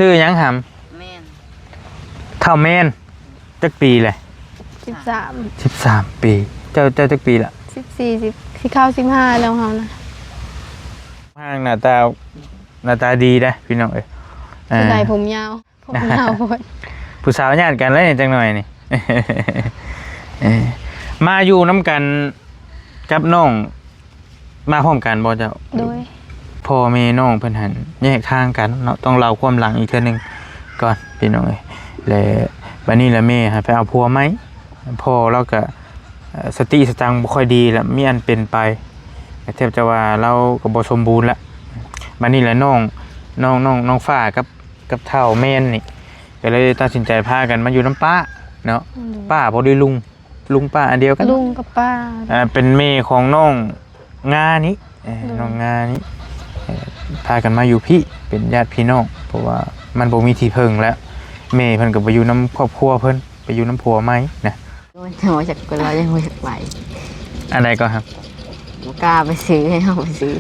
ຊື່ຫຍັງຫຳ? ແມ່ນ. ທ້າວແມ່ນ. ຈັກປີແຫຼະ? ສິບສາມ. ສິບສາມປີ. ເຈົ້າ ເຈົ້າຈັກປີລະ? ສິບສີ່ ສິບ ຊິເຂົ້າສິບຫ້າແລ້ວເຮົານະ. ຮ່າງໜ້າຕາ ໜ້າຕາດີເດ້ພີ່ນ້ອງເອີຍ. ເອີ ເສຍດາຍຜົມຍາວ. ຜົມຍາວໂພດ. ຜູ້ສາວຍາດກັນແລ້ວນີ້ຈັກໜ່ອຍນີ້. ເອີ ມາຢູ່ນຳກັນກັບນ້ອງ ມາພ້ອມກັນບໍ່ເຈົ້າ? ໂດຍ. ພໍ່ແມ່ນ້ອງເພິ່ນຫັ້ນແຍກທາງກັນເນາະ, ຕ້ອງເລົ່າຄວາມຫຼັງອີກເທື່ອໜຶ່ງກ່ອນພີ່ນ້ອງເອີຍ. ແລະ ບັດນີ້ລະແມ່ຫັ້ນໄປເອົາຜົວໃໝ່, ພໍ່ລາວກະ ເອີ ສະຕິສະຕັງບໍ່ຄ່ອຍດີລະ ມີອັນເປັນໄປ ແທບຈະວ່າລາວກໍບໍ່ສົມບູນລະ. ບັດນີ້ລະນ້ອງ ນ້ອງ ນ້ອງ ນ້ອງຟ້າກັບ ກັບທ້າວແມ່ນນີ້ ກໍເລີຍຕັດສິນໃຈພາກັນມາຢູ່ນຳປ້າເນາະ. ໂດຍ. ປ້າບໍ່ໄດ້ລຸງ ລຸງປ້າອັນດຽວກັນ ລຸງກັບປ້າ. ອ່າ ເປັນແມ່ຂອງນ້ອງງານີ້ ເອີ ໂດຍ ນ້ອງງານີ້ ເອີ ພາກັນມາຢູ່ພີ້ ເປັນຍາດພີ່ນ້ອງ ເພາະວ່າມັນບໍ່ມີທີ່ເພິ່ງແລ້ວ. ແມ່ເພິ່ນກໍໄປຢູ່ນຳຄອບຄົວເພິ່ນ ໄປຢູ່ນຳຜົວໃໝ່ນະ. ໂອ້ຍ ເຮົາບໍ່ຢາກໄປ ເຮົາຍັງບໍ່ຢາກໄປ. ອັນໃດກໍຫາ ບໍ່ກ້າໄປຊື້ ໃຫ້ເຮົາໄປຊື້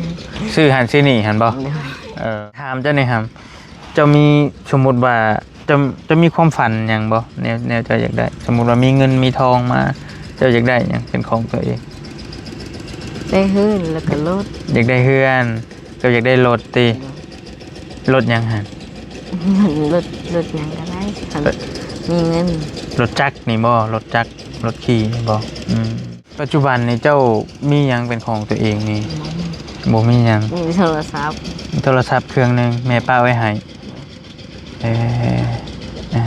ຊື້ຫັ້ນຊື້ນີ້ຫັ້ນບໍ່? ໂດຍ. ເອີ ຖາມເຈົ້າແດ່ຫຳ ເຈົ້າມີ ສົມມຸດວ່າ ເຈົ້າ ເຈົ້າມີຄວາມຝັນຫຍັງບໍ່? ແນວ ແນວເຈົ້າຢາກໄດ້ ສົມມຸດວ່າມີເງິນມີທອງມາ ເຈົ້າຢາກໄດ້ຫຍັງເປັນຂອງຕົວເອງ? ໄດ້ເຮືອນ ແລ້ວກໍລົດ. ຢາກໄດ້ເຮືອນ ເຈົ້າຢາກໄດ້ລົດຕິ? ໂດຍ. ລົດຫຍັງຫັ້ນ? ລົດ ລົດຫຍັງກໍໄດ້ ຄັນມີເງິນ. ລົດຈັກນີ້ບໍ່? ລົດຈັກ ລົດຂີ່ນີ້ບໍ່? ອືມ. ປັດຈຸບັນນີ້ເຈົ້າມີຫຍັງເປັນຂອງຕົວເອງນີ້? ບໍ່ມີ. ບໍ່ມີຫຍັງ? ມີໂທລະສັບ. ໂທລະສັບເຄື່ອງໜຶ່ງ ແມ່ປະໄວ້ໃຫ້. ເອີ ເອີ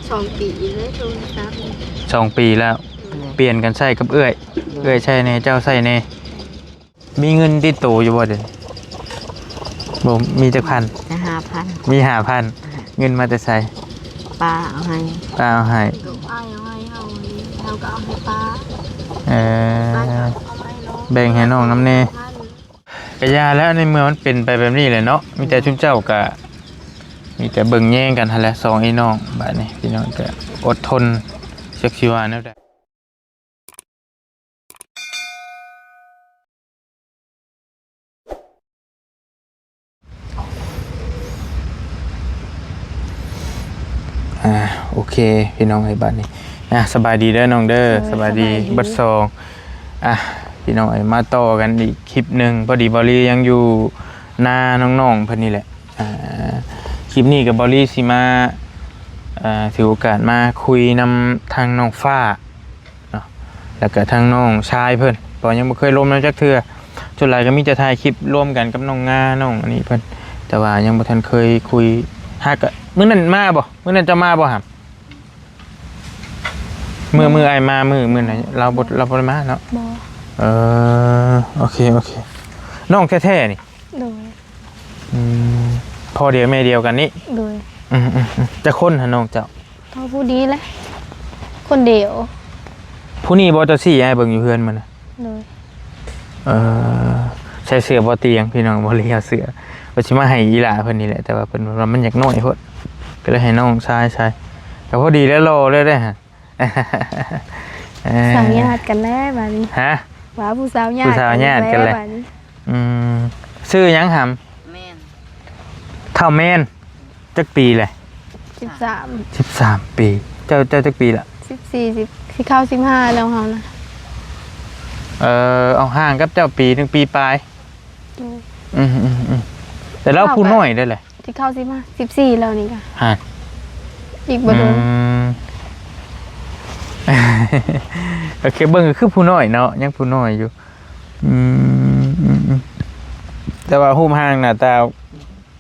ສອງປີເລີຍໂທລະສັບນີ້. ສອງປີແລ້ວ. ໂດຍ. ປ່ຽນກັນໃຊ້ກັບເອື້ອຍ. ໂດຍ. ເອື້ອຍໃຊ້ແດ່ ເຈົ້າໃຊ້ແດ່. ມີເງິນຕິດໂຕຢູ່ບໍ່ເດ? ບໍ່ ມີຈັກພັນ? ແຕ່ຫ້າພັນ. ມີຫ້າພັນ. ເງິນມາແຕ່ໃສ? ປ້າເອົາໃຫ້. ປ້າເອົາໃຫ້. ອ້າຍເອົາໃຫ້ເຮົາ ເຮົາກໍເອົາໃຫ້ປ້າ. ເອີ ປ້າກໍເອົາໃຫ້ນ້ອງ ແບ່ງໃຫ້ນ້ອງນຳແດ່. ກະຢ່າແລ້ວ ໃນເມື່ອມັນເປັນໄປແບບນີ້ແຫຼະເນາະ ມີແຕ່ ແມ່ນ ຊຸມເຈົ້າກະ ມີແຕ່ເບິ່ງແຍງກັນຫັ້ນແຫຼະ ສອງອ້າຍນ້ອງ. ບາດນີ້ພີ່ນ້ອງກະອົດທົນ ຈັກຊິວ່າແນວໃດ. ອ່າ ໂອເຄ ພີ່ນ້ອງເອີຍ ບາດນີ້ ອ່າ ສະບາຍດີເດີນ້ອງເດີ. ໂດຍ ສະບາຍດີ ສະບາຍດີ ເບິດສອງ. ອ່າ ພີ່ນ້ອງເອີຍ ມາຕໍ່ກັນອີກຄລິບໜຶ່ງ. ພໍດີເບົາລີຍັງຢູ່ນານ້ອງໆເພິ່ນນີ້ແຫຼະ. ອ່າ ຄລິບນີ້ກໍເບົາລີຊິມາ ເອີ ຖືໂອກາດມາຄຸຍນຳທາງນ້ອງຟ້າ ເນາະ ແລ້ວກະທາງນ້ອງຊາຍເພິ່ນ ເພາະຍັງບໍ່ເຄີຍລົມນຳຈັກເທື່ອ. ສ່ວນຫຼາຍກໍມີແຕ່ຖ່າຍຄລິບລວມກັນກັບນ້ອງງາ ນ້ອງອັນນີ້ເພິ່ນ ແຕ່ວ່າຍັງບໍ່ທັນເຄີຍຄຸຍ. ຫາກະມື້ນັ້ນມາບໍ່? ມື້ນັ້ນເຈົ້າມາບໍ່ຫຳ? ມື້ ມື້ອ້າຍມາ ມື້ ມື້ນັ້ນລາວບໍ່ ລາວບໍ່ໄດ້ມາເນາະ. ບໍ່. ເອີ ໂອເຄ ໂອເຄ. ນ້ອງແທ້ໆນີ້? ໂດຍ. ອືມ ພໍ່ດຽວແມ່ດຽວກັນນີ້? ໂດຍ. ອືມໆໆ. ຈັກຄົນຫະນ້ອງເຈົ້າ? ເທົ່າຜູ້ນີ້ແຫຼະ ຄົນດຽວ. ຜູ້ນີ້ບໍ່ ເຈົ້າຊີ້ໃຫ້ເບິ່ງຢູ່ເຮືອນມື້ນະ? ໂດຍ. ເອີ ໃສ່ເສື້ອບໍ່ຕຽງ ພີ່ນ້ອງ ບໍ່ເລີຍເອົາເສື້ອ ວ່າຊິມາໃຫ້ອີ່ຫຼ້າເພິ່ນນີ້ແຫຼະ ແຕ່ວ່າເພິ່ນວ່າມັນຢາກນ້ອຍໂພດ ກໍເລີຍໃຫ້ນ້ອງຊາຍໃສ່ ກໍພໍດີແລ້ວ ຫຼໍ່ເລີຍເດ້ຫະ. ເອີ ສາວຍາດກັນແລ້ວບາດນີ້. ຫະ? ວ່າຜູ້ສາວຍາດ ຜູ້ສາວຍາດກັນແລ້ວ ບາດນີ້. ອືມ ຊື່ຫຍັງຫຳ? ແມ່ນ. ທ້າວແມ່ນ. ຈັກປີແຫຼະ? ສິບສາມ. ສິບສາມປີ. ເຈົ້າ ເຈົ້າຈັກປີລະ? ສິບສີ່ ສິບ ຊິເຂົ້າສິບຫ້າແລ້ວເຮົານະ. ເອີ ເອົາ ຫ່າງກັບເຈົ້າປີໜຶ່ງ ປີປາຍ. ໂດຍ. ອືມໆໆ. ແຕ່ລາວຜູ້ນ້ອຍເດ້ແຫຼະ. ຊິເຂົ້າສິບຫ້າ ສິບສີ່ແລ້ວນີ້ກະ. ຮະ? ອີກບໍ່ດົນ. ອືມ ໂອເຄ ເບິ່ງກໍຄືຜູ້ນ້ອຍເນາະ ຍັງຜູ້ນ້ອຍຢູ່. ອືມ ອືມໆ. ແຕ່ວ່າຮູບຮ່າງໜ້າຕາ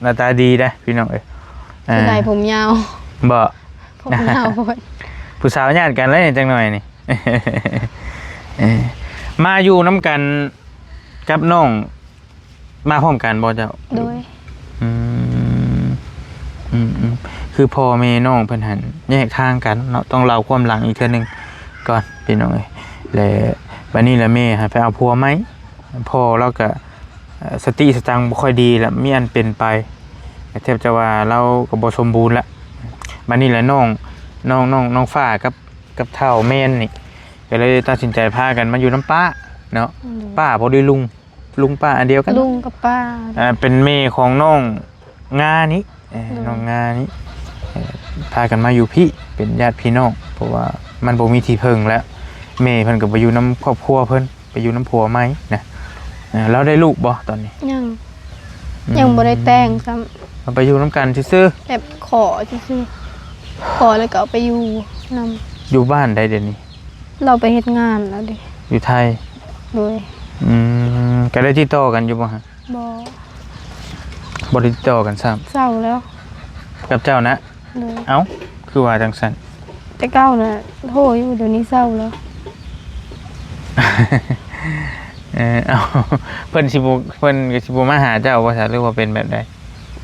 ໜ້າຕາດີເດ້ພີ່ນ້ອງເອີຍ. ເອີ ເສຍດາຍຜົມຍາວ. ບໍ່? ຜົມຍາວໂພດ. ຜູ້ສາວຍາດກັນແລ້ວນີ້ຈັກໜ່ອຍນີ້. ເອີ ມາຢູ່ນຳກັນກັບນ້ອງ ມາພ້ອມກັນບໍ່ເຈົ້າ? ໂດຍ. ອືມ ອືມໆ. ຄືພໍ່ແມ່ນ້ອງເພິ່ນຫັ້ນແຍກທາງກັນເນາະ, ຕ້ອງເລົ່າຄວາມຫຼັງອີກເທື່ອໜຶ່ງກ່ອນພີ່ນ້ອງເອີຍ. ແລະ ບັດນີ້ລະແມ່ຫັ້ນໄປເອົາຜົວໃໝ່, ພໍ່ລາວກະ ເອີ ສະຕິສະຕັງບໍ່ຄ່ອຍດີລະ ມີອັນເປັນໄປ ແທບຈະວ່າລາວກໍບໍ່ສົມບູນລະ. ບັດນີ້ລະນ້ອງ ນ້ອງ ນ້ອງ ນ້ອງຟ້າກັບ ກັບທ້າວແມ່ນນີ້ ກໍເລີຍຕັດສິນໃຈພາກັນມາຢູ່ນຳປ້າເນາະ. ອືມ. ປ້າບໍ່ໄດ້ລຸງ ລຸງປ້າອັນດຽວກັນ ລຸງກັບປ້າ. ອ່າ ເປັນແມ່ຂອງນ້ອງງານີ້ ເອີ ໂດຍ ນ້ອງງານີ້ ເອີ ພາກັນມາຢູ່ພີ້ ເປັນຍາດພີ່ນ້ອງ ເພາະວ່າມັນບໍ່ມີທີ່ເພິ່ງແລ້ວ ແມ່ເພິ່ນກໍໄປຢູ່ນຳຄອບຄົວເພິ່ນ ໄປຢູ່ນຳຜົວໃໝ່ນະ. ເອີ ລາວໄດ້ລູກບໍ່ຕອນນີ້? ຍັງ ອືມ ຍັງບໍ່ໄດ້ແຕ່ງຊ້ຳ ເອົາໄປຢູ່ນຳກັນຊື່ໆ ແບບຂໍຊື່ໆ ຂໍແລ້ວກໍເອົາໄປຢູ່ນຳ. ຢູ່ບ້ານໃດດຽວນີ້? ລາວໄປເຮັດງານແລ້ວເດ ຢູ່ໄທ. ໂດຍ ອືມ ກໍໄດ້ຕິດຕໍ່ກັນຢູ່ບໍ່? ບໍ່ ບໍ່ໄດ້ຕິດຕໍ່ກັນຊ້ຳ. ເຊົາແລ້ວ ກັບເຈົ້ານະ? ໂດຍ ເອົ້າ ຄືວ່າຈັ່ງຊັ້ນ? ແຕ່ເກົ່ານະໂທຢູ່ ດຽວນີ້ເຊົາແລ້ວ. ເອີ ເອົ້າ ເພິ່ນຊິບໍ່ ເພິ່ນກໍຊິບໍ່ມາຫາເຈົ້າບໍ່ຊະ ຫຼືວ່າເປັນແບບໃດ?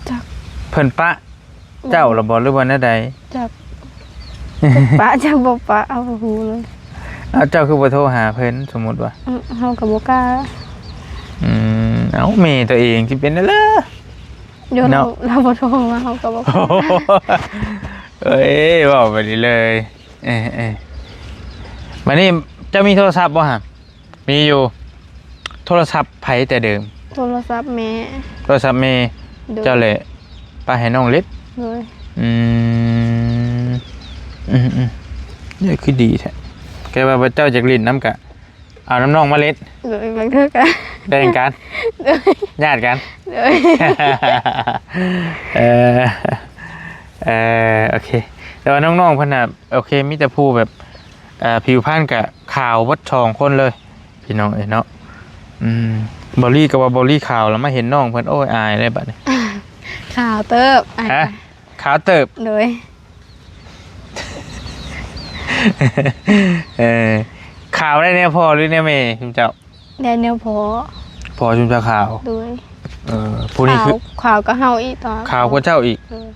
ຈັກ ເພິ່ນປະ ເຈົ້າລະບໍ່ ຫຼືວ່າແນວໃດ? ຈັກ ປະຈັກບໍ່ປະ ເຮົາບໍ່ຮູ້ເລີຍ. ເອົາ ເຈົ້າຄືບໍ່ໂທຫາເພິ່ນ ສົມມຸດວ່າ? ອື ເຮົາກໍບໍ່ກ້າ. ອືມ ເອົ້າ ແມ່ຕົວເອງຊິເປັນແນວໃດ? ໂຍ ເນາະ ລາວ ລາວບໍ່ໂທມາ ເຮົາກໍບໍ່ກ້າ. ເອີຍ ເວົ້າໄປນີ້ເລີຍ. ເອີ ເອີ ບາດນີ້ເຈົ້າມີໂທລະສັບບໍ່ຫະ? ມີຢູ່. ໂທລະສັບໃຜແຕ່ເດີມ? ໂທລະສັບແມ່. ໂທລະສັບແມ່. ໂດຍ ເຈົ້າແຫຼະປະໃຫ້ນ້ອງເລັດ. ໂດຍ ອືມ ອືມໆ ນີ້ຄືດີແທ້ ແຕ່ວ່າເຈົ້າຢາກຫຼິ້ນນຳກະເອົານຳນ້ອງມາເລັດ. ໂດຍ ບາງເທື່ອກະແບ່ງກັນ. ໂດຍ ຍາດກັນ. ໂດຍ ເອີ ເອີ ໂອເຄ ແຕ່ວ່ານ້ອງໆເພິ່ນນະ ໂອເຄ ມີແຕ່ຜູ້ແບບ ເອີ ຜິວພັນກະຂາວເບິດສອງຄົນເລີຍ ພີ່ນ້ອງເອີຍເນາະ. ອືມ ເບົາລີກໍວ່າເບົາລີຂາວ ແລ້ວມາເຫັນນ້ອງເພິ່ນ ໂອ້ຍ ອາຍເລີຍບາດນີ້. ຂາວເຕີບ ອາຍ. ຮະ? ຂາວເຕີບ. ໂດຍ ເອີ ຂາວໄດ້ແນວພໍ່ ຫຼື ແນວແມ່ ຊຸມເຈົ້າ? ແດນແນວພໍ ພໍຊຸມເຈົ້າຂາວ. ໂດຍ ເອີ ຜູ້ນີ້ຄືຂາວ ຂາວກວ່າເຮົາອີກຕອນ ຂາວກວ່າເຈົ້າອີກ. ໂດຍ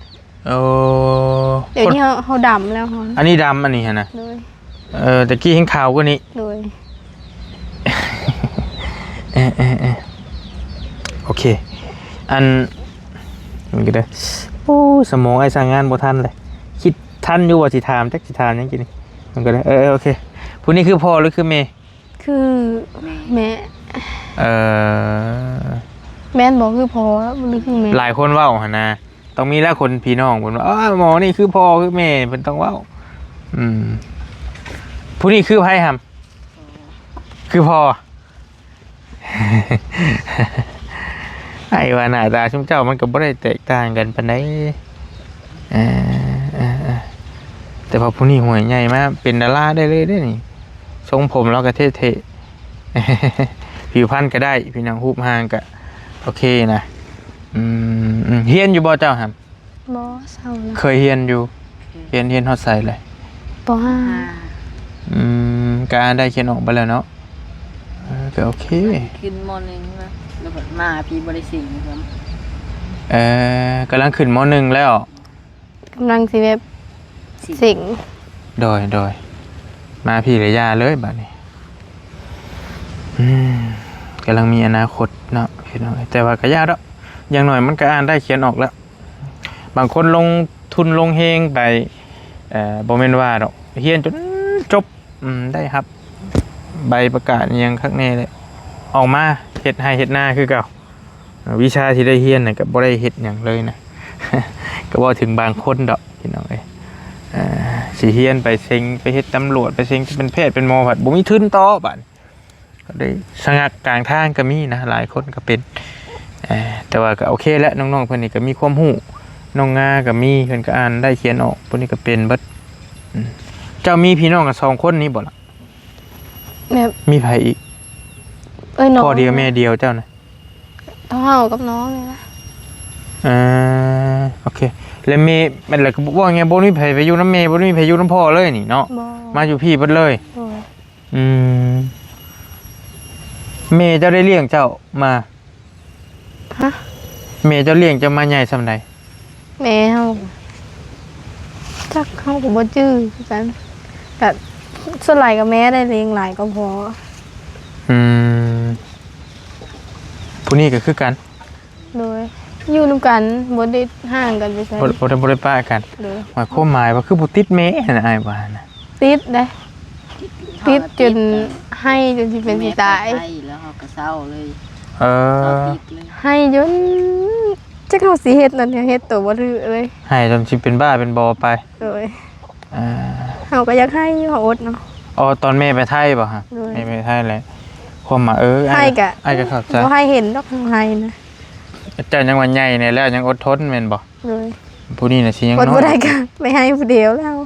ໂອ້ ດຽວນີ້ເຮົາ ເຮົາດຳແລ້ວເຮົາ ອັນນີ້ດຳ ອັນນີ້ຫັ້ນນະ. ໂດຍ ເອີ ແຕ່ກີ້ແຮ່ງຂາວກວ່ານີ້. ໂດຍ ເອີ ເອີ ເອີ ໂອເຄ ອັນ ມັນກໍໄດ້ ໂອ້ ສະໝອງອ້າຍສ້າງງານບໍ່ທັນເລີຍ ຄິດທັນຢູ່ວ່າຊິຖາມ ຈັກຊິຖາມຫຍັງກີ້ນີ້ ມັນກໍໄດ້ ເອີ ເອີ ໂອເຄ ຜູ້ນີ້ຄືພໍ່ ຫຼື ຄືແມ່? ຄືແມ່ ແມ່ ເອີ ແມ່ນບໍ່ ຄືພໍ່ ຫຼື ຄືແມ່? ຫຼາຍຄົນເວົ້າຫັ້ນນະ ຕ້ອງມີແລ້ວຄົນພີ່ນ້ອງເພິ່ນວ່າ ເອີ ໝໍນີ້ຄືພໍ່ຄືແມ່ ເພິ່ນຕ້ອງເວົ້າ. ອືມ ຜູ້ນີ້ຄືໃຜຫຳ? ຄືພໍ່. ອ້າຍວ່າໜ້າຕາຊຸມເຈົ້າມັນກໍບໍ່ໄດ້ແຕກຕ່າງກັນປານໃດ. ເອີ ເອີ ເອີ ແຕ່ວ່າຜູ້ນີ້ຫ້ວຍໃຫຍ່ມາເປັນດາລາໄດ້ເລີຍເດ້ນີ້ ຊົງຜົມລາວກໍເທ່ໆ ຜິວພັນກໍໄດ້ ພີ່ນ້ອງ ຮູບຮ່າງກໍໂອເຄນະ. ອືມ ອືມ ຮຽນຢູ່ບໍ່ເຈົ້າຫັ້ນ? ບໍ່ ເຊົາແລ້ວ. ເຄີຍຮຽນຢູ່? ຮຽນ ຮຽນຮອດໃສແລ້ວ? ປໍຫ້າ. ອືມ ກໍອ່ານໄດ້ຂຽນອອກໄປແລ້ວເນາະ. ເອີ ກໍໂອເຄ ຂຶ້ນ ມໍໜຶ່ງ ແລ້ວ ແລ້ວບັດມາພີ້ບໍ່ໄດ້ເສັງຊ້ຳ. ເອີ ກຳລັງຂຶ້ນ ມໍໜຶ່ງ ແລ້ວ ກຳລັງຊິແບບເສັງ. ໂດຍ ໂດຍ ມາພີ້ລະຢ່າເລີຍບາດນີ້. ອືມ ກຳລັງມີອະນາຄົດເນາະ ພີ່ນ້ອງເອີຍ ແຕ່ວ່າກໍຢ່າດອກ ຢ່າງໜ້ອຍມັນກໍອ່ານໄດ້ຂຽນອອກແລ້ວ. ບາງຄົນລົງທຶນລົງແຮງໄປ ເອີ ບໍ່ແມ່ນວ່າດອກ ຮຽນຈົນຈົບ ອືມ ໄດ້ຮັບໃບປະກາດອີ່ຫຍັງຄັກແນ່ແຫຼະ ອອກມາເຮັດໄຮ່ເຮັດນາຄືເກົ່າ. ເອີ ວິຊາທີ່ໄດ້ຮຽນນະກໍບໍ່ໄດ້ເຮັດຫຍັງເລີຍນະ ກໍເວົ້າເຖິງບາງຄົນດອກ ພີ່ນ້ອງເອີຍ. ເອີ ຊິຮຽນໄປເສັງ ໄປເຮັດຕຳຫຼວດ ໄປເສັງ ໄປເປັນແພດເປັນໝໍ ພັດບໍ່ມີທຶນຕໍ່ບາດນີ້ ກໍໄດ້ສະງັກກາງທາງກໍມີນະ ຫຼາຍຄົນກໍເປັນ. ເອີ ແຕ່ວ່າກໍໂອເຄແຫຼະ ນ້ອງໆເພິ່ນນີ້ກໍມີຄວາມຮູ້ ນ້ອງງາກໍມີ ເພິ່ນກໍອ່ານໄດ້ຂຽນອອກ ພວກນີ້ກໍເປັນເບິດ. ອືມ ເຈົ້າມີພີ່ນ້ອງກັນສອງຄົນນີ້ບໍ່ລະ? ແບບ ມີໃຜອີກ? ເອີຍ ນ້ອງ ພໍ່ດຽວແມ່ດຽວເຈົ້ານະ? ເທົ່າເຮົາກັບນ້ອງນີ້ລະ. ເອີ ໂອເຄ ແລ້ວແມ່ ແມ່ນລະ ກໍເວົ້າງ່າຍ ບໍ່ມີໃຜໄປຢູ່ນຳແມ່ ບໍ່ມີໃຜຢູ່ນຳພໍ່ເລີຍນີ້ເນາະ? ບໍ່ ມາຢູ່ພີ້ເບິດເລີຍ. ໂດຍ. ອືມ ແມ່ເຈົ້າໄດ້ລ້ຽງເຈົ້າມາ? ຮະ? ແມ່ເຈົ້າລ້ຽງເຈົ້າມາໃຫຍ່ສ່ຳໃດ? ແມ່ເຮົາ ຈັກ ເຮົາກໍບໍ່ຈື່ຄືກັນ ກະສ່ວນຫຼາຍກໍແມ່ໄດ້ລ້ຽງຫຼາຍກວ່າພໍ່. ອືມ ຜູ້ນີ້ກໍຄືກັນ. ໂດຍ ຢູ່ນຳກັນ ບໍ່ໄດ້ຫ່າງກັນໄປໃສ ບໍ່ ບໍ່ໄດ້ ບໍ່ໄດ້ປະກັນ. ໂດຍ ໝາຍຄວາມໝາຍວ່າຄືບໍ່ຕິດແມ່ຫັ້ນນະ ອ້າຍວ່ານະ. ຕິດເດ້ ຕິດຈົນໄຫ້ຈົນຊິເປັນຊິຕາຍ ແມ່ໄປໄທແລ້ວເຮົາກໍເຊົາເລີຍ. ເອີ ເຊົາຕິດເລີຍ ໄຫ້ຈົນ ຈັກເຮົາຊິເຮັດນັ້ນ ເຮັດໂຕບໍ່ຖືກເລີຍ. ໄຫ້ຈົນຊິເປັນບ້າເປັນບໍ່ໄປ. ໂດຍ. ອ່າ ເຮົາກໍຢາກໄຫ້ຢູ່ ເຮົາອົດເນາະ. ອໍ ຕອນແມ່ໄປໄທບໍ່ຮະ? ໂດຍ. ແມ່ໄປໄທແຫຼະ ຄວາມໝາຍ ເອີ ອ້າຍ ໄຫ້ກະ ອ້າຍກໍເຂົ້າໃຈ. ບໍ່ໃຫ້ເຫັນດອກ ເຮົາໄຫ້ນະ. ເຈົ້າຍັງວ່າໃຫຍ່ແດ່ແລ້ວ ຍັງອົດທົນແມ່ນບໍ່? ໂດຍ. ຜູ້ນີ້ນະຊິຍັງ ອົດບໍ່ໄດ້ ນ້ອຍ ກໍໄປໄຫ້ຜູ້ດຽວແລ້ວ.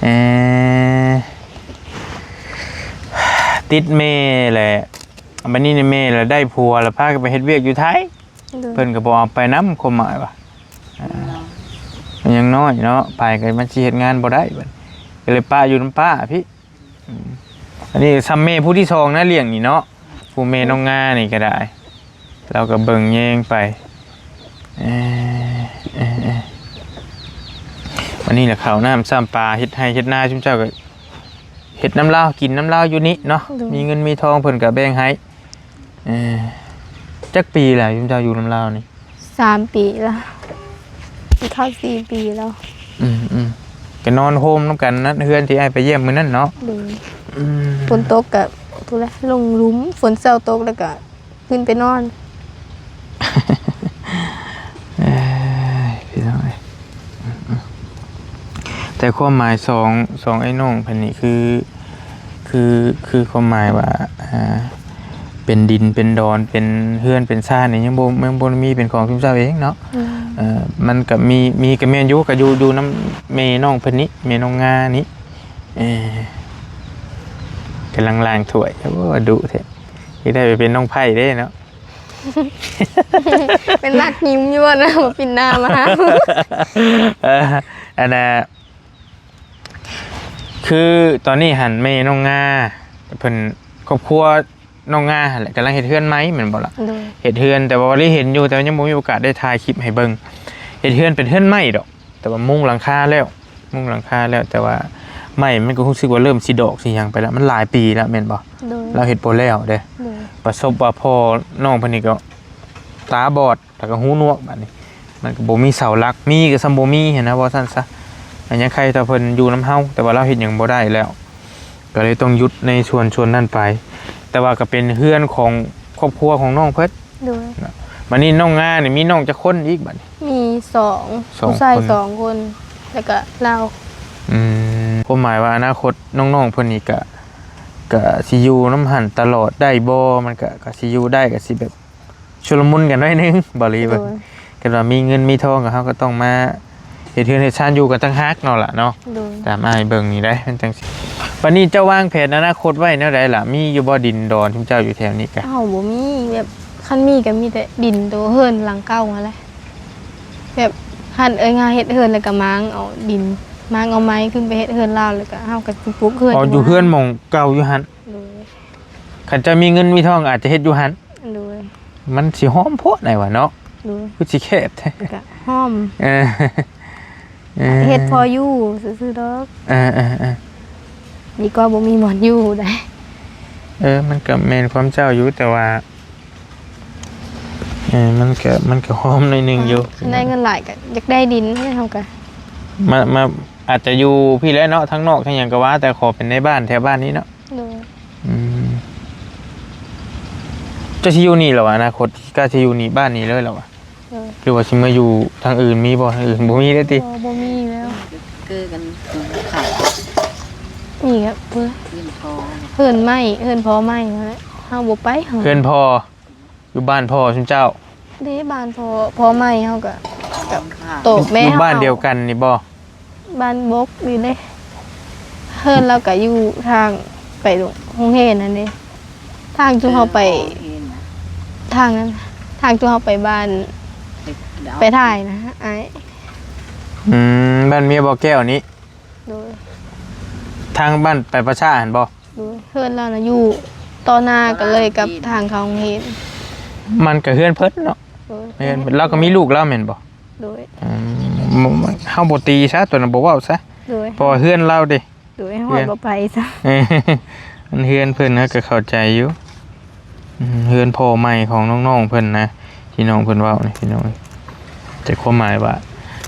ເອີ ຕິດແມ່ແຫຼະ ບັດນີ້ນີ້ແມ່ລະໄດ້ຜົວ ລະພາກັນໄປເຮັດວຽກຢູ່ໄທ. ໂດຍ. ເພິ່ນກໍບໍ່ເອົາໄປນຳ ຄວາມໝາຍວ່າ ອ່າ ມັນຍັງນ້ອຍເນາະ ໄປກໍມັນຊິເຮັດງານບໍ່ໄດ້ ບັດກໍເລີຍປະຢູ່ນຳປ້າພີ້. ອືມ ອັນນີ້ຊ່ຳແມ່ຜູ້ທີສອງນະລ້ຽງນີ້ເນາະ ຜູ້ແມ່ນ້ອງງານີ້ກໍໄດ້ ລາວກໍເບິ່ງແຍງໄປ. ເອີ ເອີ ເອີ ອັນນີ້ລະເຂົ້ານ້ຳຊ້ຳປາ ເຮັດໄຮ່ເຮັດນາ ຊຸມເຈົ້າກໍເຮັດນຳລາວ ກິນນຳລາວຢູ່ນີ້ເນາະ. ໂດຍ. ມີເງິນມີທອງເພິ່ນກໍແບ່ງໃຫ້. ເອີ ຈັກປີແລ້ວຊຸມເຈົ້າຢູ່ນຳລາວນີ້? ສາມປີແລ້ວ ຊິເຂົ້າສີ່ປີແລ້ວ. ອືມໆ ກໍນອນໂຮມນຳກັນນະ ເຮືອນທີ່ອ້າຍໄປຢ້ຽມມື້ນັ້ນເນາະ. ໂດຍ. ອືມ ຝົນຕົກກໍພຸ້ນແຫຼະ ລົງຫຼຸມ ຝົນເຊົ້າຕົກແລ້ວກໍຂຶ້ນໄປນອນ. ເອີຍ ພີ່ນ້ອງເອີຍ ອືມໆ ແຕ່ຄວາມໝາຍສອງ ສອງໄອ້ນ້ອງເພິ່ນນີ້ຄື ຄື ຄືຄວາມໝາຍວ່າ ອ່າ ເປັນດິນເປັນດອນ ເປັນເຮືອນເປັນຊານນີ້ ຍັງບໍ່ ຍັງບໍ່ມີເປັນຂອງຊຸມເຈົ້າເອງເນາະ. ອືມ ເອີ ມັນກໍມີ ມີກໍແມ່ນຢູ່ ກໍຢູ່ ຢູ່ນຳແມ່ນ້ອງເພິ່ນນີ້ ແມ່ນ້ອງງານີ້. ເອີ ກຳລັງລ້າງຖ້ວຍ ໂອ້ ດຸແທ້ ຊິໄດ້ໄປເປັນນ້ອງໄພ້ເດ້ເນາະ. ເປັນນັກຍິ້ມຢູ່ບໍ່ນະ ບໍ່ປິ່ນໜ້າມາຫາ. ເອີ ອັນນ່າ ຄືຕອນນີ້ຫັ້ນແມ່ນ້ອງງາເພິ່ນ ຄອບຄົວນ້ອງງາຫັ້ນແຫຼະ ກຳລັງເຮັດເຮືອນໃໝ່ແມ່ນບໍ່ລະ? ໂດຍ. ເຮັດເຮືອນ ແຕ່ວ່າວາລີເຫັນຢູ່ ແຕ່ວ່າຍັງບໍ່ມີໂອກາດໄດ້ຖ່າຍຄລິບໃຫ້ເບິ່ງ. ເຮັດເຮືອນເປັນເຮືອນໄມ້ດອກ ແຕ່ວ່າມຸງຫຼັງຄາແລ້ວ ມຸງຫຼັງຄາແລ້ວ ແຕ່ວ່າໄມ້ມັນກໍຮູ້ສຶກວ່າເລີ່ມຊິດອກຊິຫຍັງໄປແລ້ວ ມັນຫຼາຍປີແລ້ວແມ່ນບໍ່? ໂດຍ. ລາວເຮັດບໍ່ແລ້ວເດ້. ໂດຍ. ປະສົບວ່າພໍ່ນ້ອງເພິ່ນນີ້ກໍຕາບອດ ແລ້ວກໍຫູໜວກ ບາດນີ້ມັນກໍບໍ່ມີເສົາຫຼັກ ມີກໍສ່ຳບໍ່ມີຫັ້ນນະ ເວົ້າຊັ້ນຊະ. ອັນຍັງໄຄຖ້າເພິ່ນຢູ່ນຳເຮົາ ແຕ່ວ່າລາວເຮັດຫຍັງບໍ່ໄດ້ແລ້ວ ກໍເລີຍຕ້ອງຢຸດໃນສ່ວນ ສ່ວນນັ້ນໄປ ແຕ່ວ່າກໍເປັນເຮືອນຂອງຄອບຄົວຂອງນ້ອງເພິ່ນ. ໂດຍ. ບັດນີ້ນ້ອງງານີ້ມີນ້ອງຈັກຄົນອີກບັດນີ້? ມີສອງ ສອງ ຜູ້ຊາຍ ຄົນ ສອງຄົນ ແລ້ວກໍລາວ. ອືມ ຄວາມໝາຍວ່າອະນາຄົດນ້ອງໆເພິ່ນນີ້ກະ ກະຊິຢູ່ນຳຫັ້ນຕະຫຼອດໄດ້ບໍ່? ມັນກະ ກະຊິຢູ່ໄດ້ ກະຊິແບບ ຊຸລະມຸນກັນໜ້ອຍໜຶ່ງ ບາລີເບິ່ງ. ໂດຍ. ຄັນວ່າມີເງິນມີທອງ ກໍເຮົາກໍຕ້ອງມາເຮັດເຮືອນເຮັດຊານຢູ່ກັນຕ່າງຫາກເນາະລະເນາະ. ໂດຍ. ຕາມອ້າຍເບິ່ງນີ້ໄດ໋ ມັນຈັ່ງຊີ້. ບັດນີ້ເຈົ້າວາງແຜນອະນາຄົດໄວ້ແນວໃດລະ? ມີຢູ່ບໍ່ດິນດອນຊຸມເຈົ້າຢູ່ແຖວນີ້ກະ? ເຮົາບໍ່ມີ ແບບຄັນມີກໍມີແຕ່ດິນໂຕເຮືອນຫຼັງເກົ່າຫັ້ນແຫຼະ. ແບບ ຄັນເອື້ອຍງາເຮັດເຮືອນ ແລ້ວກໍມ້າງເອົາດິນ ມ້າງເອົາໄມ້ຂຶ້ນໄປເຮັດເຮືອນລາວ ແລ້ວກໍເຮົາກໍຊິປຸກເຮືອນ. ອໍ ຢູ່ເຮືອນໝ່ອງເກົ່າຢູ່ຫັ້ນ. ໂດຍ. ຄັນເຈົ້າມີເງິນມີທອງ ອາດຈະເຮັດຢູ່ຫັ້ນ. ໂດຍ. ມັນຊິຫອມໂພດໄດ໋ຫວາເນາະ. ໂດຍ. ຄືຊິແຄບແທ້. ກະຫອມ. ເອີ ເອີ ເຮັດພໍຢູ່ຊື່ໆດອກ. ເອີໆໆ ດີກວ່າບໍ່ມີບ່ອນຢູ່ໄດ໋. ເອີ ມັນກະແມ່ນຄວາມເຈົ້າຢູ່ ແຕ່ວ່າ ເອີ ມັນກະ ມັນກະຫອມໜ້ອຍໜຶ່ງຢູ່. ຄັນໄດ້ເງິນຫຼາຍກະຢາກໄດ້ດິນເຮົາກະ ມາ ມາ ອາດຈະຢູ່ພີ້ແຫຼະເນາະ ທາງນອກທາງຫຍັງກະວ່າ ແຕ່ຂໍເປັນນາຍບ້ານແຖວບ້ານນີ້ເນາະ. ໂດຍ. ອືມ ເຈົ້າຊິຢູ່ນີ້ລະຫວາ ອະນາຄົດ ກະຊິຢູ່ນີ້ ບ້ານນີ້ເລີຍລະຫວາ? ໂດຍ. ຫຼືວ່າຊິມາຢູ່ທາງອື່ນ ມີບໍ່? ທາງອື່ນບໍ່ມີເດ້ຕິ? ບໍ່ ບໍ່ມີແລ້ວ. ຄືກັນ ເຂົາ ນີ້ກະເພື່ອ ເຮືອນພໍ່ ເຮືອນໃໝ່ ເຮືອນພໍ່ໃໝ່ຫັ້ນແຫຼະ ເຮົາບໍ່ໄປ. ເຮືອນພໍ່ ຢູ່ບ້ານພໍ່ຊຸມເຈົ້າເດ້. ບ້ານພໍ່ ພໍ່ໃໝ່ເຮົາກະ ກະໂຕແມ່ເຮົາ ຢູ່ບ້ານດຽວກັນນີ້ບໍ່? ບ້ານບົກນີ້ເດ້. ເຮືອນລາວກະຢູ່ທາງໄປໂຮງຮຽນຫັ້ນເດ້ ທາງຈຸເຮົາໄປ ທາງນັ້ນ ທາງຈຸເຮົາໄປບ້ານ ໄປຖ່າຍນະອ້າຍ. ອືມ ບ້ານເມຍບໍ່ແກ້ວນີ້. ໂດຍ. ທາງບ້ານໄປປະຊາຫັ້ນບໍ່? ໂດຍ. ເຮືອນລາວນະຢູ່ຕໍ່ໜ້າກັນເລີຍກັບທາງເຂົ້າໂຮງຮຽນ. ມັນກະເຮືອນເພິ່ນເນາະ. ໂດຍ. ເຮືອນ ລາວກະມີລູກລາວແມ່ນບໍ່? ໂດຍ. ອືມ ເຮົາບໍ່ຕີຊະ ໂຕນັ້ນບໍ່ເວົ້າຊະ. ໂດຍ. ເພາະວ່າເຮືອນລາວເດ້. ໂດຍ. ເຮົາບໍ່ໄປຊະ. ມັນເຮືອນເພິ່ນ ເຮົາກະເຂົ້າໃຈຢູ່. ອືມ ເຮືອນພໍ່ໃໝ່ຂອງນ້ອງໆເພິ່ນນະ ທີ່ນ້ອງເພິ່ນເວົ້ານີ້ພີ່ນ້ອງ. ແຕ່ຄວາມໝາຍວ່າ